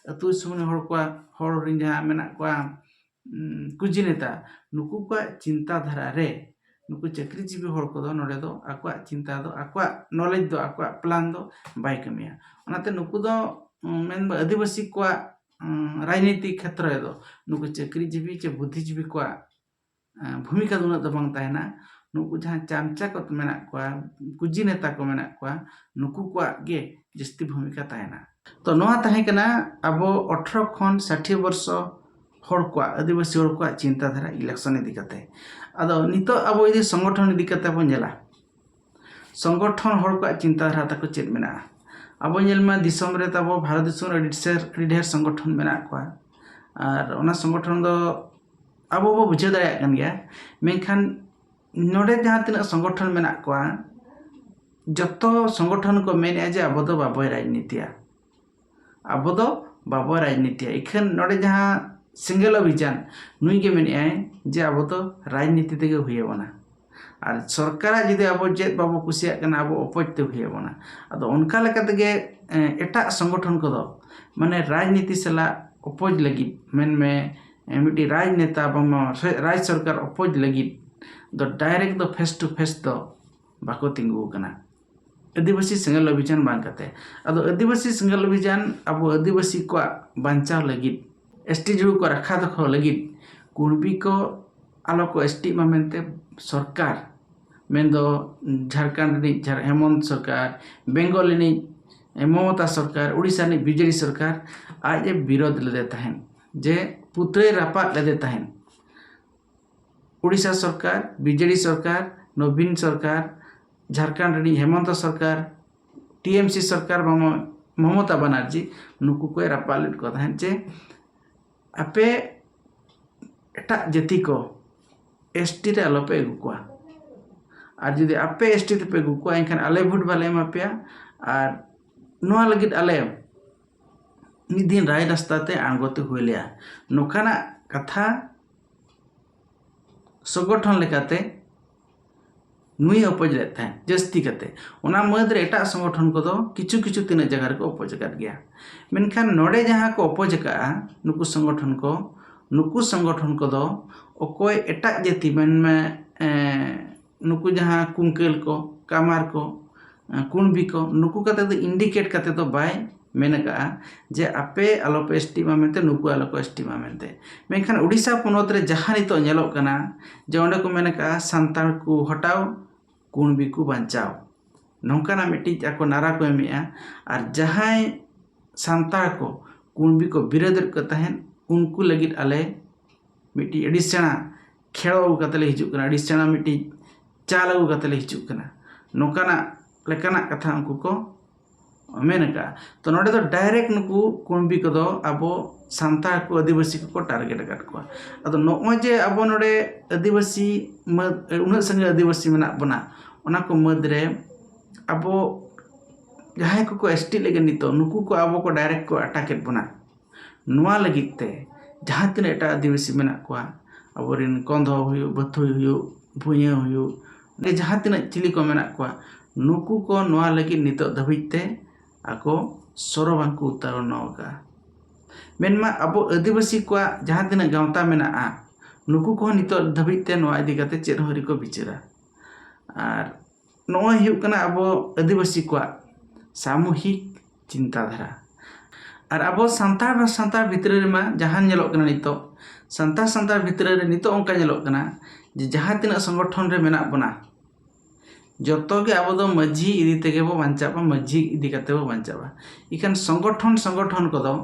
ᱟᱹᱛᱩ ᱥᱩᱢᱩᱝ ᱦᱚᱲ ᱠᱚᱣᱟᱜ, ᱦᱚᱲ ᱨᱮᱱ ᱡᱟᱦᱟᱸ ᱢᱮᱱᱟᱜ ᱠᱚᱣᱟ, ᱩᱸ, ᱠᱩᱡᱤ ᱱᱮᱛᱟ, ᱱᱩᱠᱩ ᱠᱚᱣᱟᱜ ᱪᱤᱱᱛᱟᱹ ᱫᱷᱟᱨᱟ ᱨᱮ ᱱᱩᱠᱩ ᱪᱟᱹᱠᱨᱤᱡᱤᱵᱤ ᱦᱚᱲ ᱠᱚᱫᱚ ᱱᱚᱰᱮ ᱫᱚ ᱟᱠᱚᱣᱟᱜ ᱪᱤᱱᱛᱟ ᱫᱚ, ᱟᱠᱚᱣᱟᱜ knowledge ᱫᱚ, ᱟᱠᱚᱣᱟᱜ plan ᱫᱚ ᱵᱟᱭ ᱠᱟᱹᱢᱤᱭᱟ᱾ ᱚᱱᱟᱛᱮ ᱱᱩᱠᱩ ᱫᱚ, ᱩᱸ, ᱢᱮᱱᱫᱚ ᱟᱹᱫᱤᱵᱟᱹᱥᱤ ᱠᱚᱣᱟᱜ, ᱩᱸ, ᱨᱟᱡᱽᱱᱤᱛᱤ ᱠᱷᱮᱛᱨᱚ ᱨᱮᱫᱚ ᱱᱩᱠᱩ ᱪᱟᱹᱠᱨᱤᱡᱤᱵᱤ ᱪᱮ ᱵᱩᱫᱽᱫᱷᱤᱡᱤᱵᱤ ᱠᱚᱣᱟᱜ, ᱮᱸ, ᱵᱷᱩᱢᱤᱠᱟ ᱫᱚ ᱩᱱᱟᱹᱜ ᱫᱚ ᱵᱟᱝ ᱛᱟᱦᱮᱱᱟ᱾ ᱱᱩᱠᱩ ᱡᱟᱦᱟᱸ ᱪᱟᱢᱪᱟ ᱠᱚ ᱢᱮᱱᱟᱜ ᱠᱚᱣᱟ, ᱠᱩᱡᱤ ᱱᱮᱛᱟ ᱠᱚ ᱢᱮᱱᱟᱜ ᱠᱚᱣᱟ, ᱱᱩᱠᱩ ᱠᱚᱣᱟᱜ ᱜᱮ ᱡᱟᱹᱥᱛᱤ ᱵᱷᱩᱢᱤᱠᱟ ᱛᱟᱦᱮᱱᱟ᱾ ᱛᱚ, ᱱᱚᱣᱟ ᱛᱟᱦᱮᱸ ᱠᱟᱱᱟ ᱟᱵᱚ ᱟᱴᱷᱨᱚ ᱠᱷᱚᱱ ᱥᱟᱴᱷᱤᱭᱟᱹ ᱵᱚᱨᱥᱚ ᱦᱚᱲ ᱠᱚᱣᱟᱜ, ᱟᱹᱫᱤᱵᱟᱹᱥᱤ ᱦᱚᱲ ᱠᱚᱣᱟᱜ ᱪᱤᱱᱛᱟᱹ ᱫᱷᱟᱨᱟ election ᱤᱫᱤ ᱠᱟᱛᱮ᱾ ᱟᱫᱚ ᱱᱤᱛᱚᱜ ᱟᱵᱚ ᱡᱩᱫᱤ ᱥᱚᱝᱜᱚᱴᱷᱚᱱ ᱤᱫᱤ ᱠᱟᱛᱮ ᱵᱚᱱ ᱧᱮᱞᱟ, ᱥᱚᱝᱜᱚᱴᱷᱚᱱ ᱦᱚᱲ ᱠᱚᱣᱟᱜ ᱪᱤᱱᱛᱟᱹ ᱫᱷᱟᱨᱟ ᱛᱟᱠᱚ ᱪᱮᱫ ᱢᱮᱱᱟᱜᱼᱟ? ᱟᱵᱚ ᱧᱮᱞ ᱢᱟ, ᱫᱤᱥᱚᱢ ᱨᱮ ᱛᱟᱵᱚ, ᱵᱷᱟᱨᱚᱛ ᱫᱤᱥᱚᱢ ᱨᱮ ᱟᱹᱰᱤ ᱰᱷᱮᱨ, ᱟᱹᱰᱤ ᱰᱷᱮᱨ ᱥᱚᱝᱜᱚᱴᱷᱚᱱ ᱢᱮᱱᱟᱜ ᱠᱚᱣᱟ᱾ ᱟᱨ ᱚᱱᱟ ᱥᱚᱝᱜᱚᱴᱷᱚᱱ ᱫᱚ ᱟᱵᱚ ᱵᱚ ᱵᱩᱡᱷᱟᱹᱣ ᱫᱟᱲᱮᱭᱟᱜ ᱠᱟᱱ ᱜᱮᱭᱟ᱾ ᱢᱮᱱᱠᱷᱟᱱ ᱱᱚᱰᱮ ᱡᱟᱦᱟᱸ ᱛᱤᱱᱟᱹᱜ ᱥᱚᱝᱜᱚᱴᱷᱚᱱ ᱢᱮᱱᱟᱜ ᱠᱚᱣᱟ, ᱡᱚᱛᱚ ᱥᱚᱝᱜᱚᱴᱷᱚᱱ ᱠᱚ ᱢᱮᱱᱮᱫᱼᱟ ᱡᱮ ᱟᱵᱚ ᱫᱚ ᱵᱟᱵᱚ ᱨᱟᱡᱽᱱᱤᱛᱤᱭᱟ, ᱟᱵᱚ ᱫᱚ ᱵᱟᱵᱚ ᱨᱟᱡᱽᱱᱤᱛᱤᱭᱟ᱾ ᱤᱠᱷᱟᱹᱱ ᱱᱚᱰᱮ ᱡᱟᱦᱟᱸ ᱥᱤᱸᱜᱮᱞ ᱚᱵᱷᱤᱡᱟᱱ, ᱱᱩᱭ ᱜᱮ ᱢᱮᱱᱮᱫᱼᱟᱭ ᱡᱮ ᱟᱵᱚ ᱫᱚ ᱨᱟᱡᱽᱱᱤᱛᱤ ᱛᱮᱜᱮ ᱦᱩᱭ ᱟᱵᱚᱱᱟ᱾ ᱟᱨ ᱥᱚᱨᱠᱟᱨᱟᱜ ᱡᱩᱫᱤ ᱟᱵᱚ ᱪᱮᱫ ᱵᱟᱵᱚ ᱠᱩᱥᱤᱭᱟᱜ ᱠᱟᱱᱟ, ᱟᱵᱚ ᱚᱯᱚᱡᱽ ᱛᱮ ᱦᱩᱭ ᱟᱵᱚᱱᱟ᱾ ᱟᱫᱚ ᱚᱱᱠᱟ ᱞᱮᱠᱟ ᱛᱮᱜᱮ, ᱮ, ᱮᱴᱟᱜ ᱥᱚᱝᱜᱚᱴᱷᱚᱱ ᱠᱚᱫᱚ, ᱢᱟᱱᱮ, ᱨᱟᱡᱽᱱᱤᱛᱤ ᱥᱟᱞᱟᱜ ᱚᱯᱚᱡᱽ ᱞᱟᱹᱜᱤᱫ, ᱢᱮᱱᱢᱮ, ᱮ, ᱢᱤᱫᱴᱤᱡ ᱨᱟᱡᱽᱱᱮᱛᱟ ᱵᱟᱝᱢᱟ ᱥᱮ ᱨᱟᱡᱽ ᱥᱚᱨᱠᱟᱨ ᱚᱯᱚᱡᱽ ᱞᱟᱹᱜᱤᱫ ᱫᱚ direct ᱫᱚ face to face ᱫᱚ ᱵᱟᱠᱚ ᱛᱤᱸᱜᱩ ᱟᱠᱟᱱᱟ᱾ ᱟᱹᱫᱤᱵᱟᱹᱥᱤ ᱥᱮᱸᱜᱮᱞ ᱚᱵᱷᱤᱡᱟᱱ ᱵᱟᱝ ᱠᱟᱛᱮ᱾ ᱟᱫᱚ ᱟᱹᱫᱤᱵᱟᱹᱥᱤ ᱥᱮᱸᱜᱮᱞ ᱚᱵᱷᱤᱡᱟᱱ ᱟᱵᱚ ᱟᱹᱫᱤᱵᱟᱹᱥᱤ ᱠᱚᱣᱟᱜ ᱵᱟᱧᱪᱟᱣ ᱞᱟᱹᱜᱤᱫ, S T ᱡᱩᱲᱩ ᱠᱚ ᱨᱟᱠᱷᱟ ᱫᱚᱦᱚ ᱞᱟᱹᱜᱤᱫ, ᱠᱩᱲᱵᱤ ᱠᱚ ᱟᱞᱚ ᱠᱚ S T ᱢᱟ ᱢᱮᱱᱛᱮ ᱥᱚᱨᱠᱟᱨ, ᱢᱮᱱᱫᱚ ᱡᱷᱟᱲᱠᱷᱚᱸᱰ ᱨᱤᱱᱤᱡ ᱡᱷᱟᱲ-, ᱦᱮᱢᱚᱱᱛ ᱥᱚᱨᱠᱟᱨ, ᱵᱮᱝᱜᱚᱞ ᱨᱤᱱᱤᱡ ᱢᱚᱢᱚᱛᱟ ᱥᱚᱨᱠᱟᱨ, ᱩᱲᱤᱥᱥᱟ ᱨᱤᱱᱤᱡ B J D ᱥᱚᱨᱠᱟᱨ, ᱟᱡ ᱮ ᱵᱤᱨᱳᱫᱷ ᱞᱮᱫᱮ ᱛᱟᱦᱮᱸᱫ ᱡᱮ ᱯᱩᱛᱲᱟᱹᱭ ᱨᱟᱯᱟᱜ ᱞᱮᱫᱮ ᱛᱟᱦᱮᱸᱫ᱾ ᱩᱲᱤᱥᱥᱟ ᱥᱚᱨᱠᱟᱨ, B J D ᱥᱚᱨᱠᱟᱨ, ᱱᱚᱵᱤᱱ ᱥᱚᱨᱠᱟᱨ, ᱡᱷᱟᱲᱠᱷᱚᱸᱰ ᱨᱤᱱᱤᱡ ᱦᱮᱢᱚᱱᱛᱚ ᱥᱚᱨᱠᱟᱨ, T M C ᱥᱚᱨᱠᱟᱨ, ᱢᱚᱢᱚ-, ᱢᱚᱢᱚᱛᱟ ᱵᱟᱱᱟᱨᱡᱤ, ᱱᱩᱠᱩ ᱠᱚᱭ ᱨᱟᱯᱟᱜ ᱞᱮᱫ ᱠᱚ ᱛᱟᱦᱮᱸᱫ ᱡᱮ ᱟᱯᱮ ᱮᱴᱟᱜ ᱡᱟᱹᱛᱤ ᱠᱚ S T ᱨᱮ ᱟᱞᱚᱯᱮ ᱟᱹᱜᱩ ᱠᱚᱣᱟ᱾ ᱟᱨ ᱡᱩᱫᱤ ᱟᱯᱮ S T ᱛᱮᱯᱮ ᱟᱹᱜᱩ ᱠᱚᱣᱟ, ᱮᱱᱠᱷᱟᱱ ᱟᱞᱮ ᱵᱷᱳᱴ ᱵᱟᱞᱮ ᱮᱢᱟ ᱯᱮᱭᱟ᱾ ᱟᱨ ᱱᱚᱣᱟ ᱞᱟᱹᱜᱤᱫ ᱟᱞᱮ ᱢᱤᱫ ᱫᱤᱱ ᱨᱟᱭ ᱨᱟᱥᱛᱟ ᱛᱮ ᱟᱬᱜᱚ ᱛᱮ ᱦᱩᱭ ᱞᱮᱭᱟ᱾ ᱱᱚᱝᱠᱟᱱᱟᱜ ᱠᱟᱛᱷᱟ ᱥᱚᱝᱜᱚᱴᱷᱚᱱ ᱞᱮᱠᱟᱛᱮ ᱱᱩᱭ ᱚᱯᱚᱡᱽ ᱞᱮᱫ ᱛᱟᱦᱮᱸᱫ ᱡᱟᱹᱥᱛᱤ ᱠᱟᱛᱮ᱾ ᱚᱱᱟ ᱢᱩᱫᱽ ᱨᱮ ᱮᱴᱟᱜ ᱥᱚᱝᱜᱚᱴᱷᱚᱱ ᱠᱚᱫᱚ ᱠᱤᱪᱷᱩ ᱠᱤᱪᱷᱩ ᱛᱤᱱᱟᱹᱜ ᱡᱟᱭᱜᱟ ᱨᱮᱠᱚ ᱚᱯᱚᱡᱽ ᱟᱠᱟᱫ ᱜᱮᱭᱟ᱾ ᱢᱮᱱᱠᱷᱟᱱ ᱱᱚᱰᱮ ᱡᱟᱦᱟᱸ ᱠᱚ ᱚᱯᱚᱡᱽ ᱟᱠᱟᱫᱼᱟ, ᱱᱩᱠᱩ ᱥᱚᱝᱜᱚᱴᱷᱚᱱ ᱠᱚ, ᱱᱩᱠᱩ ᱥᱚᱝᱜᱚᱴᱷᱚᱱ ᱠᱚᱫᱚ ᱚᱠᱚᱭ ᱮᱴᱟᱜ ᱡᱟᱹᱛᱤ, ᱢᱮᱱᱢᱮ ᱮᱸ, ᱱᱩᱠᱩ ᱡᱟᱦᱟᱸ ᱠᱩᱝᱠᱟᱹᱞ ᱠᱚ, ᱠᱟᱢᱟᱨ ᱠᱚ, ᱮᱸ, ᱠᱩᱬᱵᱤ ᱠᱚ, ᱱᱩᱠᱩ ᱠᱟᱛᱮ ᱫᱚ indicate ᱠᱟᱛᱮ ᱫᱚ ᱵᱟᱭ ᱢᱮᱱ ᱟᱠᱟᱜᱼᱟ ᱡᱮ ᱟᱯᱮ ᱟᱞᱚᱯᱮ ᱮᱥᱴᱤᱜ ᱢᱟ ᱢᱮᱱᱛᱮ, ᱱᱩᱠᱩ ᱟᱞᱚ ᱠᱚ ᱮᱥᱴᱤᱜ ᱢᱟ ᱢᱮᱱᱛᱮ᱾ ᱢᱮᱱᱠᱷᱟᱱ ᱳᱰᱤᱥᱟ ᱯᱚᱱᱚᱛ ᱨᱮ ᱡᱟᱦᱟᱸ ᱱᱤᱛᱚᱜ ᱧᱮᱞᱚᱜ ᱠᱟᱱᱟ ᱡᱮ ᱚᱸᱰᱮ ᱠᱚ ᱢᱮᱱ ᱟᱠᱟᱜᱼᱟ ᱥᱟᱱᱛᱟᱲ ᱠᱚ ᱦᱚᱴᱟᱣ, ᱠᱩᱬᱵᱤ ᱠᱚ ᱵᱟᱧᱪᱟᱣ, ᱱᱚᱝᱠᱟᱱᱟᱜ ᱢᱤᱫᱴᱤᱡ ᱟᱠᱚ ᱱᱟᱨᱟ ᱠᱚ ᱮᱢᱮᱜᱼᱟ᱾ ᱟᱨ ᱡᱟᱦᱟᱸᱭ ᱥᱟᱱᱛᱟᱲ ᱠᱚ ᱠᱩᱬᱵᱤ ᱠᱚ ᱵᱤᱨᱳᱫᱮᱫ ᱠᱚ ᱛᱟᱦᱮᱸᱫ, ᱩᱱᱠᱩ ᱞᱟᱹᱜᱤᱫ ᱟᱞᱮ ᱢᱤᱫᱴᱤᱡ ᱟᱹᱰᱤ ᱥᱮᱬᱟ ᱠᱷᱮᱲᱚ ᱟᱹᱜᱩ ᱠᱟᱛᱮ ᱞᱮ ᱦᱤᱡᱩᱜ ᱠᱟᱱᱟ, ᱟᱹᱰᱤ ᱥᱮᱬᱟ ᱢᱤᱫᱴᱤᱡ ᱪᱟᱞ ᱟᱹᱜᱩ ᱠᱟᱛᱮ ᱞᱮ ᱦᱤᱡᱩᱜ ᱠᱟᱱᱟ, ᱱᱚᱝᱠᱟᱱᱟᱜ ᱞᱮᱠᱟᱱᱟᱜ ᱠᱟᱛᱷᱟ ᱩᱱᱠᱩ ᱠᱚ ᱢᱮᱱ ᱟᱠᱟᱫᱼᱟ᱾ ᱛᱚ ᱱᱚᱰᱮ ᱫᱚ direct ᱱᱩᱠᱩ ᱠᱩᱬᱵᱤ ᱠᱚᱫᱚ ᱟᱵᱚ ᱥᱟᱱᱛᱟᱲ ᱠᱚ, ᱟᱹᱫᱤᱵᱟᱹᱥᱤ ᱠᱚᱠᱚ target ᱟᱠᱟᱫ ᱠᱚᱣᱟ᱾ ᱟᱫᱚ ᱱᱚᱜᱼᱚᱭ ᱡᱮ ᱟᱵᱚ ᱱᱚᱰᱮ ᱟᱹᱫᱤᱵᱟᱹᱥᱤ ᱢᱟᱹᱫ, ᱩᱱᱟᱹᱜ ᱥᱟᱸᱜᱮ ᱟᱹᱫᱤᱵᱟᱹᱥᱤ ᱢᱮᱱᱟᱜ ᱵᱚᱱᱟ, ᱚᱱᱟ ᱠᱚ ᱢᱟᱹᱫᱽ ᱨᱮ ᱟᱵᱚ ᱡᱟᱦᱟᱸᱭ ᱠᱚᱠᱚ ᱮᱥᱴᱤ ᱞᱟᱹᱜᱤᱫ ᱱᱤᱛᱚᱜ, ᱱᱩᱠᱩ ᱠᱚ ᱟᱵᱚ ᱠᱚ direct ᱠᱚ attack ᱮᱫ ᱵᱚᱱᱟ᱾ ᱱᱚᱣᱟ ᱞᱟᱹᱜᱤᱫ ᱛᱮ ᱡᱟᱦᱟᱸ ᱛᱤᱱᱟᱹᱜ ᱮᱴᱟᱜ ᱟᱹᱫᱤᱵᱟᱹᱥᱤ ᱢᱮᱱᱟᱜ ᱠᱚᱣᱟ, ᱟᱵᱚᱨᱮᱱ ᱠᱚᱸᱫᱷᱚ ᱦᱩᱭᱩᱜ, ᱵᱟᱹᱛᱷᱩᱭ ᱦᱩᱭᱩᱜ, ᱵᱷᱩᱭᱟᱹ ᱦᱩᱭᱩᱜ, ᱡᱟᱦᱟᱸ ᱛᱤᱱᱟᱹᱜ ᱪᱤᱞᱤ ᱠᱚ ᱢᱮᱱᱟᱜ ᱠᱚᱣᱟ, ᱱᱩᱠᱩ ᱠᱚ ᱱᱚᱣᱟ ᱞᱟᱹᱜᱤᱫ ᱱᱤᱛᱚᱜ ᱫᱷᱟᱹᱵᱤᱡ ᱛᱮ ᱟᱠᱚ ᱥᱚᱨᱚ ᱵᱟᱝᱠᱚ ᱩᱛᱟᱹᱨ ᱟᱠᱟᱫᱼᱟ᱾ ᱢᱮᱱᱢᱟ ᱟᱵᱚ ᱟᱹᱫᱤᱵᱟᱹᱥᱤ ᱠᱚᱣᱟᱜ ᱡᱟᱦᱟᱸ ᱛᱤᱱᱟᱹᱜ ᱜᱟᱶᱛᱟ ᱢᱮᱱᱟᱜᱼᱟ, ᱱᱩᱠᱩ ᱠᱚᱦᱚᱸ ᱱᱤᱛᱚᱜ ᱫᱷᱟᱹᱵᱤᱡ ᱛᱮ ᱱᱚᱣᱟ ᱤᱫᱤ ᱠᱟᱛᱮ ᱪᱮᱫ ᱦᱚᱸ ᱟᱹᱣᱨᱤ ᱠᱚ ᱵᱤᱪᱟᱹᱨᱟ᱾ ᱟᱨ ᱱᱚᱜᱼᱚᱭ ᱦᱩᱭᱩᱜ ᱠᱟᱱᱟ ᱟᱵᱚ ᱟᱹᱫᱤᱵᱟᱹᱥᱤ ᱠᱚᱣᱟᱜ ᱥᱟᱢᱩᱦᱤᱠ ᱪᱤᱱᱛᱟᱫᱷᱟᱨᱟ᱾ ᱟᱨ ᱟᱵᱚ ᱥᱟᱱᱛᱟᱲ ᱟᱨ ᱥᱟᱱᱛᱟᱲ ᱵᱷᱤᱛᱨᱤ ᱨᱮᱢᱟ ᱡᱟᱦᱟᱸ ᱧᱮᱞᱚᱜ ᱠᱟᱱᱟ ᱱᱤᱛᱚᱜ, ᱥᱟᱱᱛᱟᱲ ᱥᱟᱱᱛᱟᱲ ᱵᱷᱤᱛᱨᱤ ᱨᱮ ᱱᱤᱛᱚᱜ ᱚᱱᱠᱟ ᱧᱮᱞᱚᱜ ᱠᱟᱱᱟ ᱡᱮ ᱡᱟᱦᱟᱸ ᱛᱤᱱᱟᱹᱜ ᱥᱚᱝᱜᱚᱴᱷᱚᱱ ᱨᱮ ᱢᱮᱱᱟᱜ ᱵᱚᱱᱟ, ᱡᱚᱛᱚ ᱜᱮ ᱟᱵᱚ ᱫᱚ ᱢᱟᱹᱡᱷᱤ ᱤᱫᱤ ᱛᱮᱜᱮ ᱵᱚ ᱵᱟᱧᱪᱟᱜ ᱢᱟ, ᱢᱟᱹᱡᱷᱤ ᱤᱫᱤ ᱠᱟᱛᱮ ᱵᱚ ᱵᱟᱧᱪᱟᱜ ᱢᱟ᱾ ᱤᱠᱷᱟᱹᱱ ᱥᱚᱝᱜᱚᱴᱷᱚᱱ, ᱥᱚᱝᱜᱚᱴᱷᱚᱱ ᱠᱚᱫᱚ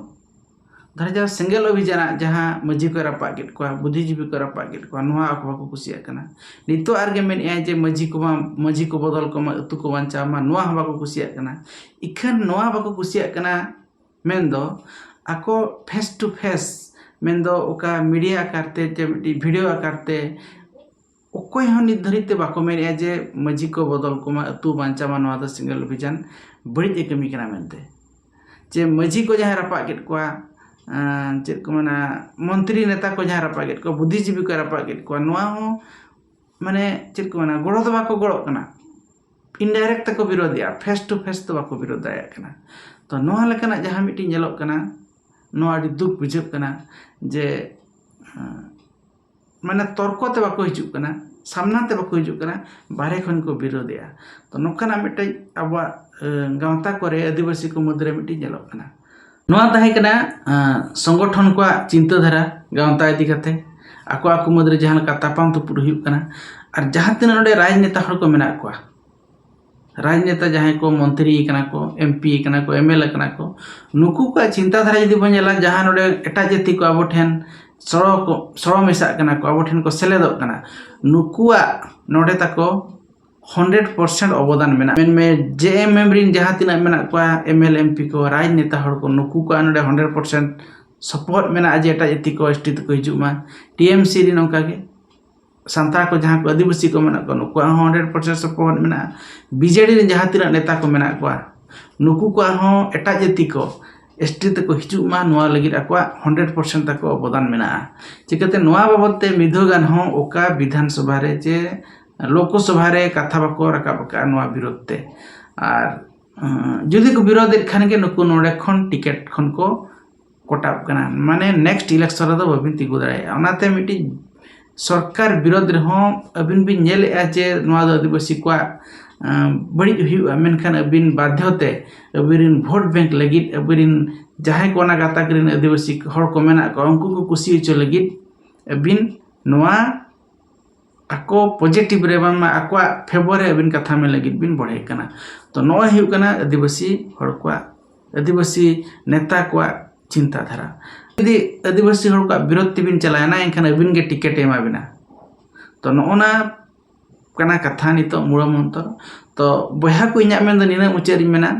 ᱫᱷᱚᱨᱚ ᱡᱟᱦᱟᱸ ᱥᱮᱸᱜᱮᱞ ᱚᱵᱷᱤᱡᱟᱱᱟᱜ ᱡᱟᱦᱟᱸ ᱢᱟᱹᱡᱷᱤ ᱠᱚ ᱨᱟᱯᱟᱜ ᱠᱮᱫ ᱠᱚᱣᱟ, ᱵᱩᱫᱽᱫᱷᱤᱡᱤᱵᱤ ᱠᱚ ᱨᱟᱯᱟᱜ ᱠᱮᱫ ᱠᱚᱣᱟ, ᱱᱚᱣᱟ ᱟᱠᱚ ᱵᱟᱠᱚ ᱠᱩᱥᱤᱭᱟᱜ ᱠᱟᱱᱟ᱾ ᱱᱤᱛᱚᱜ ᱟᱨᱜᱮ ᱢᱮᱱᱮᱫᱼᱟᱭ ᱡᱮ ᱢᱟᱹᱡᱷᱤ ᱠᱚᱢᱟ, ᱢᱟᱹᱡᱷᱤ ᱠᱚ ᱵᱚᱫᱚᱞ ᱠᱚᱢᱟ, ᱟᱹᱛᱩ ᱠᱚ ᱵᱟᱧᱪᱟᱣ ᱢᱟ, ᱱᱚᱣᱟ ᱦᱚᱸ ᱵᱟᱠᱚ ᱠᱩᱥᱤᱭᱟᱜ ᱠᱟᱱᱟ᱾ ᱤᱠᱷᱟᱹᱱ ᱱᱚᱣᱟ ᱵᱟᱠᱚ ᱠᱩᱥᱤᱭᱟᱜ ᱠᱟᱱᱟ ᱢᱮᱱᱫᱚ ᱟᱠᱚ face to face, ᱢᱮᱱᱫᱚ ᱚᱠᱟ media ᱟᱠᱟᱨ ᱛᱮ ᱪᱮ ᱢᱤᱫᱴᱤᱡ video ᱟᱠᱟᱨ ᱛᱮ ᱚᱠᱚᱭ ᱦᱚᱸ ᱱᱤᱛ ᱫᱷᱟᱹᱨᱤᱡ ᱛᱮ ᱵᱟᱠᱚ ᱢᱮᱱᱮᱫᱼᱟ ᱡᱮ ᱢᱟᱹᱡᱷᱤ ᱠᱚ ᱵᱚᱫᱚᱞ ᱠᱚᱢᱟ, ᱟᱹᱛᱩ ᱵᱟᱧᱪᱟᱣ ᱢᱟ, ᱱᱚᱣᱟ ᱫᱚ ᱥᱮᱸᱜᱮᱞ ᱚᱵᱷᱤᱡᱟᱱ ᱵᱟᱹᱲᱤᱡ ᱮ ᱠᱟᱹᱢᱤ ᱠᱟᱱᱟ ᱢᱮᱱᱛᱮ᱾ ᱡᱮ ᱢᱟᱹᱡᱷᱤ ᱠᱚ ᱡᱟᱦᱟᱸᱭ ᱨᱟᱯᱟᱜ ᱠᱮᱫ ᱠᱚᱣᱟ, ᱮᱸ, ᱪᱮᱫ ᱠᱚ ᱢᱮᱱᱟ, ᱢᱚᱱᱛᱨᱤ ᱱᱮᱛᱟ ᱠᱚ ᱡᱟᱦᱟᱸᱭ ᱨᱟᱯᱟᱜ ᱠᱮᱫ ᱠᱚᱣᱟ, ᱵᱩᱫᱽᱫᱷᱤᱡᱤᱵᱤ ᱠᱚ ᱨᱟᱯᱟᱜ ᱠᱮᱫ ᱠᱚᱣᱟ, ᱱᱚᱣᱟ ᱦᱚᱸ ᱢᱟᱱᱮ ᱪᱮᱫ ᱠᱚ ᱢᱮᱱᱟ, ᱜᱚᱲᱚ ᱫᱚ ᱵᱟᱠᱚ ᱜᱚᱲᱚᱜ ᱠᱟᱱᱟ, indirect ᱛᱮᱠᱚ ᱵᱤᱨᱳᱫᱷᱮᱜᱼᱟ, face to face ᱫᱚ ᱵᱟᱠᱚ ᱵᱤᱨᱳᱫᱷ ᱫᱟᱲᱮᱭᱟᱜ ᱠᱟᱱᱟ᱾ ᱛᱚ ᱱᱚᱣᱟ ᱞᱮᱠᱟᱱᱟᱜ ᱡᱟᱦᱟᱸ ᱢᱤᱫᱴᱤᱡ ᱧᱮᱞᱚᱜ ᱠᱟᱱᱟ, ᱱᱚᱣᱟ ᱟᱹᱰᱤ ᱫᱩᱠ ᱵᱩᱡᱷᱟᱹᱜ ᱠᱟᱱᱟ ᱡᱮ, ᱮᱸ, ᱢᱟᱱᱮ ᱛᱚᱨᱠᱚ ᱛᱮ ᱵᱟᱠᱚ ᱦᱤᱡᱩᱜ ᱠᱟᱱᱟ᱾ ᱥᱟᱢᱱᱟ ᱛᱮ ᱵᱟᱠᱚ ᱦᱤᱡᱩᱜ ᱠᱟᱱᱟ, ᱵᱟᱦᱨᱮ ᱠᱷᱚᱱ ᱠᱚ ᱵᱤᱨᱳᱫᱮᱜᱼᱟ᱾ ᱛᱚ ᱱᱚᱝᱠᱟᱱᱟᱜ ᱢᱤᱫᱴᱮᱡ ᱟᱵᱚᱣᱟᱜ ᱜᱟᱶᱛᱟ ᱠᱚᱨᱮ ᱟᱹᱫᱤᱵᱟᱹᱥᱤ ᱠᱚ ᱢᱩᱫᱽᱨᱮ ᱢᱤᱫᱴᱮᱡ ᱧᱮᱞᱚᱜ ᱠᱟᱱᱟ᱾ ᱱᱚᱣᱟ ᱛᱟᱦᱮᱸ ᱠᱟᱱᱟ ᱥᱚᱝᱜᱚᱴᱷᱚᱱ ᱠᱚᱣᱟᱜ ᱪᱤᱱᱛᱟᱹ ᱫᱷᱟᱨᱟ ᱜᱟᱶᱛᱟ ᱤᱫᱤ ᱠᱟᱛᱮ, ᱟᱠᱚ ᱟᱠᱚ ᱢᱩᱫᱽᱨᱮ ᱡᱟᱦᱟᱸ ᱞᱮᱠᱟ ᱛᱟᱯᱟᱢ ᱛᱩᱯᱩᱫ ᱦᱩᱭᱩᱜ ᱠᱟᱱᱟ᱾ ᱟᱨ ᱡᱟᱦᱟᱸ ᱛᱤᱱᱟᱹᱜ ᱱᱚᱰᱮ ᱨᱟᱡᱽᱱᱮᱛᱟ ᱦᱚᱲ ᱠᱚ ᱢᱮᱱᱟᱜ ᱠᱚᱣᱟ, ᱨᱟᱡᱽᱱᱮᱛᱟ ᱡᱟᱦᱟᱸᱭ ᱠᱚ ᱢᱚᱱᱛᱨᱤ ᱠᱟᱱᱟ ᱠᱚ, ᱮᱢᱯᱤ ᱠᱟᱱᱟ ᱠᱚ, ᱮᱢᱮᱞᱮ ᱠᱟᱱᱟ ᱠᱚ, ᱱᱩᱠᱩ ᱠᱚᱣᱟᱜ ᱪᱤᱱᱛᱟᱹ ᱫᱷᱟᱨᱟ ᱡᱩᱫᱤ ᱵᱚᱱ ᱧᱮᱞᱟ, ᱡᱟᱦᱟᱸ ᱱᱚᱰᱮ ᱮᱴᱟᱜ ᱡᱟᱹᱛᱤ ᱠᱚ ᱟᱵᱚ ᱴᱷᱮᱱ ᱥᱚᱲᱚ ᱠᱚ ᱥᱚᱲᱚ ᱢᱮᱥᱟᱜ ᱠᱟᱱᱟ ᱠᱚ, ᱟᱵᱚ ᱴᱷᱮᱱ ᱠᱚ ᱥᱮᱞᱮᱫᱚᱜ ᱠᱟᱱᱟ, ᱱᱩᱠᱩᱣᱟᱜ ᱱᱚᱰᱮ ᱛᱟᱠᱚ ᱦᱟᱱᱰᱨᱮᱰ ᱯᱟᱨᱥᱮᱱᱴ ᱚᱵᱚᱫᱟᱱ ᱢᱮᱱᱟᱜᱼᱟ᱾ ᱢᱮᱱᱢᱮ ᱡᱮ ᱮᱢ ᱮᱢ ᱨᱤᱱ ᱡᱟᱦᱟᱸ ᱛᱤᱱᱟᱹᱜ ᱢᱮᱱᱟᱜ ᱠᱚᱣᱟ, ᱮᱢ ᱮᱞ ᱮᱢ ᱯᱤ ᱠᱚ, ᱨᱟᱡᱽᱱᱮᱛᱟ ᱦᱚᱲ ᱠᱚ, ᱱᱩᱠᱩ ᱠᱚᱣᱟᱜ ᱱᱚᱰᱮ ᱦᱟᱱᱰᱨᱮᱰ ᱯᱟᱨᱥᱮᱱᱴ ᱥᱚᱯᱚᱦᱚᱫ ᱢᱮᱱᱟᱜᱼᱟ ᱡᱮ ᱮᱴᱟᱜ ᱡᱟᱹᱛᱤ ᱠᱚ, ᱮᱥ ᱴᱤ ᱛᱮᱠᱚ ᱦᱤᱡᱩᱜ ᱢᱟ᱾ ᱴᱤ ᱮᱢ ᱥᱤ ᱨᱤᱱ ᱚᱱᱠᱟ ᱜᱮ, ᱥᱟᱱᱛᱟᱲ ᱠᱚ ᱡᱟᱦᱟᱸ ᱠᱚ ᱟᱹᱫᱤᱵᱟᱹᱥᱤ ᱠᱚ ᱢᱮᱱᱟᱜ ᱠᱚᱣᱟ, ᱱᱩᱠᱩᱣᱟᱜ ᱦᱚᱸ ᱦᱟᱱᱰᱨᱮᱰ ᱯᱟᱨᱥᱮᱱᱴ ᱥᱚᱯᱚᱦᱚᱫ ᱢᱮᱱᱟᱜᱼᱟ᱾ ᱵᱤ ᱡᱮ ᱰᱤ ᱨᱮᱱ ᱡᱟᱦᱟᱸ ᱛᱤᱱᱟᱹᱜ ᱱᱮᱛᱟ ᱠᱚ ᱢᱮᱱᱟᱜ ᱠᱚᱣᱟ, ᱱᱩᱠᱩ ᱠᱚᱣᱟᱜ ᱦᱚᱸ ᱮᱴᱟᱜ ᱡᱟᱹᱛᱤ ᱠᱚ, ᱮᱥ ᱴᱤ ᱛᱮᱠᱚ ᱦᱤᱡᱩᱜ ᱢᱟ, ᱱᱚᱣᱟ ᱞᱟᱹᱜᱤᱫ ᱟᱠᱚᱣᱟᱜ ᱦᱟᱱᱰᱨᱮᱰ ᱯᱟᱨᱥᱮᱱᱴ ᱛᱟᱠᱚ ᱚᱵᱚᱫᱟᱱ ᱢᱮᱱᱟᱜᱼᱟ᱾ ᱪᱤᱠᱟᱹᱛᱮ ᱱᱚᱣᱟ ᱵᱟᱵᱚᱫ ᱛᱮ ᱢᱤᱫ ᱫᱷᱟᱣ ᱜᱟᱱ ᱦᱚᱸ ᱚᱠᱟ ᱵᱤᱫᱷᱟᱱ ᱥᱚᱵᱷᱟ ᱨᱮ ᱪᱮ ᱞᱳᱠᱚ ᱥᱚᱵᱷᱟ ᱨᱮ ᱠᱟᱛᱷᱟ ᱵᱟᱠᱚ ᱨᱟᱠᱟᱵ ᱟᱠᱟᱫᱼᱟ ᱱᱚᱣᱟ ᱵᱤᱨᱳᱫᱷ ᱛᱮ᱾ ᱟᱨ ᱟᱸ, ᱡᱩᱫᱤ ᱠᱚ ᱵᱤᱨᱳᱫᱷᱮᱫ ᱠᱷᱟᱱ ᱜᱮ ᱱᱩᱠᱩ ᱱᱚᱰᱮ ᱠᱷᱚᱱ ᱴᱤᱠᱤᱴ ᱠᱷᱚᱱ ᱠᱚ ᱠᱚᱴᱟᱵ ᱠᱟᱱᱟ, ᱢᱟᱱᱮ ᱱᱮᱠᱥᱴ ᱤᱞᱮᱠᱥᱚᱱ ᱨᱮᱫᱚ ᱵᱟᱹᱵᱤᱱ ᱛᱤᱸᱜᱩ ᱫᱟᱲᱮᱭᱟᱜᱼᱟ᱾ ᱚᱱᱟᱛᱮ ᱢᱤᱫᱴᱤᱡ ᱥᱚᱨᱠᱟᱨ ᱵᱤᱨᱳᱫᱷ ᱨᱮᱦᱚᱸ ᱟᱹᱵᱤᱱ ᱵᱤᱱ ᱧᱮᱞᱮᱫᱼᱟ ᱡᱮ ᱱᱚᱣᱟ ᱫᱚ ᱟᱹᱫᱤᱵᱟᱹᱥᱤ ᱠᱚᱣᱟᱜ, ᱟᱸ, ᱵᱟᱹᱲᱤᱡ ᱦᱩᱭᱩᱜᱼᱟ, ᱢᱮᱱᱠᱷᱟᱱ ᱟᱹᱵᱤᱱ ᱵᱟᱫᱷᱭᱚ ᱛᱮ ᱟᱹᱵᱤᱱ ᱨᱤᱱ ᱵᱷᱳᱴ ᱵᱮᱝᱠ ᱞᱟᱹᱜᱤᱫ, ᱟᱹᱵᱤᱱ ᱨᱤᱱ ᱡᱟᱦᱟᱸᱭ ᱠᱚ ᱚᱱᱟ ᱜᱟᱛᱟᱠ ᱨᱤᱱ ᱟᱹᱫᱤᱵᱟᱹᱥᱤ ᱦᱚᱲ ᱠᱚ ᱢᱮᱱᱟᱜ ᱠᱚᱣᱟ, ᱩᱱᱠᱩ ᱠᱚ ᱠᱩᱥᱤ ᱦᱚᱪᱚ ᱞᱟᱹᱜᱤᱫ ᱟᱹᱵᱤᱱ ᱱᱚᱣᱟ ᱟᱠᱚ ᱯᱚᱡᱤᱴᱤᱵᱷ ᱨᱮ, ᱵᱟᱝᱢᱟ ᱟᱠᱚᱣᱟᱜ ᱯᱷᱮᱵᱚᱨ ᱨᱮ ᱟᱹᱵᱤᱱ ᱠᱟᱛᱷᱟ ᱢᱮᱱ ᱞᱟᱹᱜᱤᱫ ᱵᱤᱱ ᱵᱚᱲᱦᱮᱜ ᱠᱟᱱᱟ᱾ ᱛᱚ ᱱᱚᱜᱼᱚᱭ ᱦᱩᱭᱩᱜ ᱠᱟᱱᱟ ᱟᱹᱫᱤᱵᱟᱹᱥᱤ ᱦᱚᱲ ᱠᱚᱣᱟᱜ, ᱟᱹᱫᱤᱵᱟᱹᱥᱤ ᱱᱮᱛᱟ ᱠᱚᱣᱟᱜ ᱪᱤᱱᱛᱟᱹ ᱫᱷᱟᱨᱟ᱾ ᱡᱩᱫᱤ ᱟᱹᱫᱤᱵᱟᱹᱥᱤ ᱦᱚᱲ ᱠᱚᱣᱟᱜ ᱵᱤᱨᱳᱫᱷ ᱛᱮᱵᱤᱱ ᱪᱟᱞᱟᱣᱮᱱᱟ, ᱮᱱᱠᱷᱟᱱ ᱟᱹᱵᱤᱱ ᱜᱮ ᱴᱤᱠᱤᱴ ᱮ ᱮᱢᱟ ᱵᱤᱱᱟ᱾ ᱛᱚ ᱱᱚᱜᱼᱚ ᱱᱟ ᱠᱟᱱᱟ ᱠᱟᱛᱷᱟ ᱱᱤᱛᱚᱜ ᱢᱩᱲ ᱢᱚᱱᱛᱚᱨ᱾ ᱛᱚ ᱵᱚᱭᱦᱟ ᱠᱚ, ᱤᱧᱟᱹᱜ ᱢᱮᱱ ᱫᱚ ᱱᱤᱱᱟᱹᱜ ᱢᱩᱪᱟᱹᱫ ᱤᱧ ᱢᱮᱱᱟ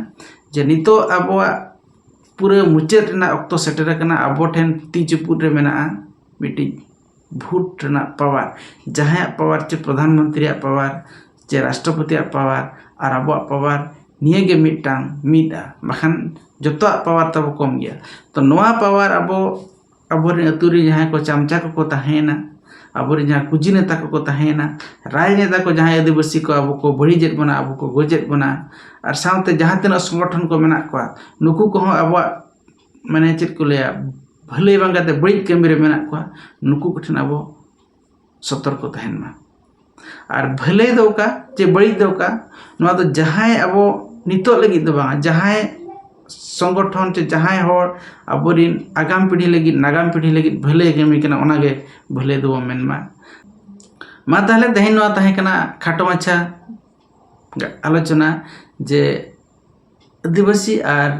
ᱡᱮ ᱱᱤᱛᱚᱜ ᱟᱵᱚᱣᱟᱜ ᱯᱩᱨᱟᱹ ᱢᱩᱪᱟᱹᱫ ᱨᱮᱱᱟᱜ ᱚᱠᱛᱚ ᱥᱮᱴᱮᱨ ᱟᱠᱟᱱᱟ᱾ ᱟᱵᱚ ᱴᱷᱮᱱ ᱛᱤ ᱪᱩᱯᱩᱫ ᱨᱮ ᱢᱮᱱᱟᱜᱼᱟ ᱢᱤᱫᱴᱤᱡ ᱵᱷᱳᱴ ᱨᱮᱱᱟᱜ ᱯᱟᱣᱟᱨ᱾ ᱡᱟᱦᱟᱸᱭᱟᱜ ᱯᱟᱣᱟᱨ ᱪᱮ ᱯᱨᱚᱫᱷᱟᱱ ᱢᱚᱱᱛᱨᱤᱭᱟᱜ ᱯᱟᱣᱟᱨ ᱪᱮ ᱨᱟᱥᱴᱨᱚᱯᱚᱛᱤᱭᱟᱜ ᱯᱟᱣᱟᱨ ᱟᱨ ᱟᱵᱚᱣᱟᱜ ᱯᱟᱣᱟᱨ ᱱᱤᱭᱟᱹ ᱜᱮ ᱢᱤᱫᱴᱟᱝ ᱢᱤᱫᱼᱟ, ᱵᱟᱠᱷᱟᱱ ᱡᱚᱛᱚᱣᱟᱜ ᱯᱟᱣᱟᱨ ᱛᱟᱵᱚ ᱠᱚᱢ ᱜᱮᱭᱟ᱾ ᱛᱚ ᱱᱚᱣᱟ ᱯᱟᱣᱟᱨ ᱟᱵᱚ, ᱟᱵᱚᱨᱮᱱ ᱟᱹᱛᱩ ᱨᱮ ᱡᱟᱦᱟᱸᱭ ᱠᱚ ᱪᱟᱢᱪᱟ ᱠᱚᱠᱚ ᱛᱟᱦᱮᱸᱭᱮᱱᱟ, ᱟᱵᱚᱨᱮᱱ ᱡᱟᱦᱟᱸ ᱠᱩᱡᱤ ᱱᱮᱛᱟ ᱠᱚᱠᱚ ᱛᱟᱦᱮᱸᱭᱮᱱᱟ, ᱨᱟᱡᱽᱱᱮᱛᱟ ᱠᱚ, ᱡᱟᱦᱟᱸᱭ ᱟᱹᱫᱤᱵᱟᱹᱥᱤ ᱠᱚ ᱟᱵᱚ ᱠᱚ ᱵᱟᱹᱲᱤᱡᱮᱫ ᱵᱚᱱᱟ, ᱟᱵᱚ ᱠᱚ ᱜᱚᱡᱮᱫ ᱵᱚᱱᱟ, ᱟᱨ ᱥᱟᱶᱛᱮ ᱡᱟᱦᱟᱸ ᱛᱤᱱᱟᱹᱜ ᱥᱚᱝᱜᱚᱴᱷᱚᱱ ᱠᱚ ᱢᱮᱱᱟᱜ ᱠᱚᱣᱟ, ᱱᱩᱠᱩ ᱠᱚᱦᱚᱸ ᱟᱵᱚᱣᱟᱜ, ᱢᱟᱱᱮ ᱪᱮᱫ ᱠᱚ ᱞᱟᱹᱭᱟ, ᱵᱷᱟᱹᱞᱟᱹᱭ ᱵᱟᱝ ᱠᱟᱛᱮ ᱵᱟᱹᱲᱤᱡ ᱠᱟᱹᱢᱤ ᱨᱮ ᱢᱮᱱᱟᱜ ᱠᱚᱣᱟ, ᱱᱩᱠᱩ ᱠᱚᱴᱷᱮᱱ ᱟᱵᱚ ᱥᱚᱛᱚᱨᱠᱚ ᱛᱟᱦᱮᱱ ᱢᱟ᱾ ᱟᱨ ᱵᱷᱟᱹᱞᱟᱹᱭ ᱫᱚ ᱚᱠᱟ ᱪᱮ ᱵᱟᱹᱲᱤᱡ ᱫᱚ ᱚᱠᱟ, ᱱᱚᱣᱟ ᱫᱚ ᱡᱟᱦᱟᱸᱭ ᱟᱵᱚ ᱱᱤᱛᱚᱜ ᱞᱟᱹᱜᱤᱫ ᱫᱚ ᱵᱟᱝᱟ, ᱡᱟᱦᱟᱸᱭ ᱥᱚᱝᱜᱚᱴᱷᱚᱱ ᱪᱮ ᱡᱟᱦᱟᱸᱭ ᱦᱚᱲ ᱟᱵᱚᱨᱤᱱ ᱟᱜᱟᱢ ᱯᱤᱲᱦᱤ ᱞᱟᱹᱜᱤᱫ, ᱱᱟᱜᱟᱢ ᱯᱤᱲᱦᱤ ᱞᱟᱹᱜᱤᱫ ᱵᱷᱟᱹᱞᱟᱹᱭ ᱠᱟᱹᱢᱤ ᱠᱟᱱᱟ, ᱚᱱᱟᱜᱮ ᱵᱷᱟᱹᱞᱟᱹᱭ ᱫᱚᱵᱚᱱ ᱢᱮᱱ ᱢᱟ᱾ ᱢᱟ ᱛᱟᱦᱚᱞᱮ ᱛᱮᱦᱮᱧ ᱱᱚᱣᱟ ᱛᱟᱦᱮᱸ ᱠᱟᱱᱟ ᱠᱷᱟᱴᱚ ᱢᱟᱪᱷᱟ ᱟᱞᱳᱪᱚᱱᱟ ᱡᱮ ᱟᱹᱫᱤᱵᱟᱹᱥᱤ ᱟᱨ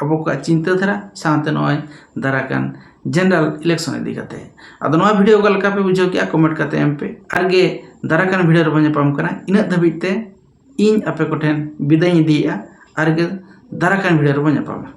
ᱟᱵᱚ ᱠᱚᱣᱟᱜ ᱪᱤᱱᱛᱟᱹ ᱫᱷᱟᱨᱟ ᱥᱟᱶᱛᱮ ᱱᱚᱜᱼᱚᱭ ᱫᱟᱨᱟᱭ ᱠᱟᱱ general election ᱤᱫᱤ ᱠᱟᱛᱮ᱾ ᱟᱫᱚ ᱱᱚᱣᱟ video ᱚᱠᱟ ᱞᱮᱠᱟ ᱯᱮ ᱵᱩᱡᱷᱟᱹᱣ ᱠᱮᱜᱼᱟ, comment ᱠᱟᱛᱮ ᱮᱢ ᱯᱮ᱾ ᱟᱨ ᱜᱮ ᱫᱟᱨᱟᱭ ᱠᱟᱱ video ᱨᱮᱵᱚᱱ ᱧᱟᱯᱟᱢ ᱠᱟᱱᱟ᱾ ᱤᱱᱟᱹᱜ ᱫᱷᱟᱹᱵᱤᱡ ᱛᱮ ᱤᱧ ᱟᱯᱮ ᱠᱚᱴᱷᱮᱱ ᱵᱤᱫᱟᱹᱭᱤᱧ ᱤᱫᱤᱭᱮᱜᱼᱟ᱾ ᱟᱨ ᱜᱮ ᱫᱟᱨᱟᱭ ᱠᱟᱱ video ᱨᱮᱵᱚᱱ ᱧᱟᱯᱟᱢᱟ᱾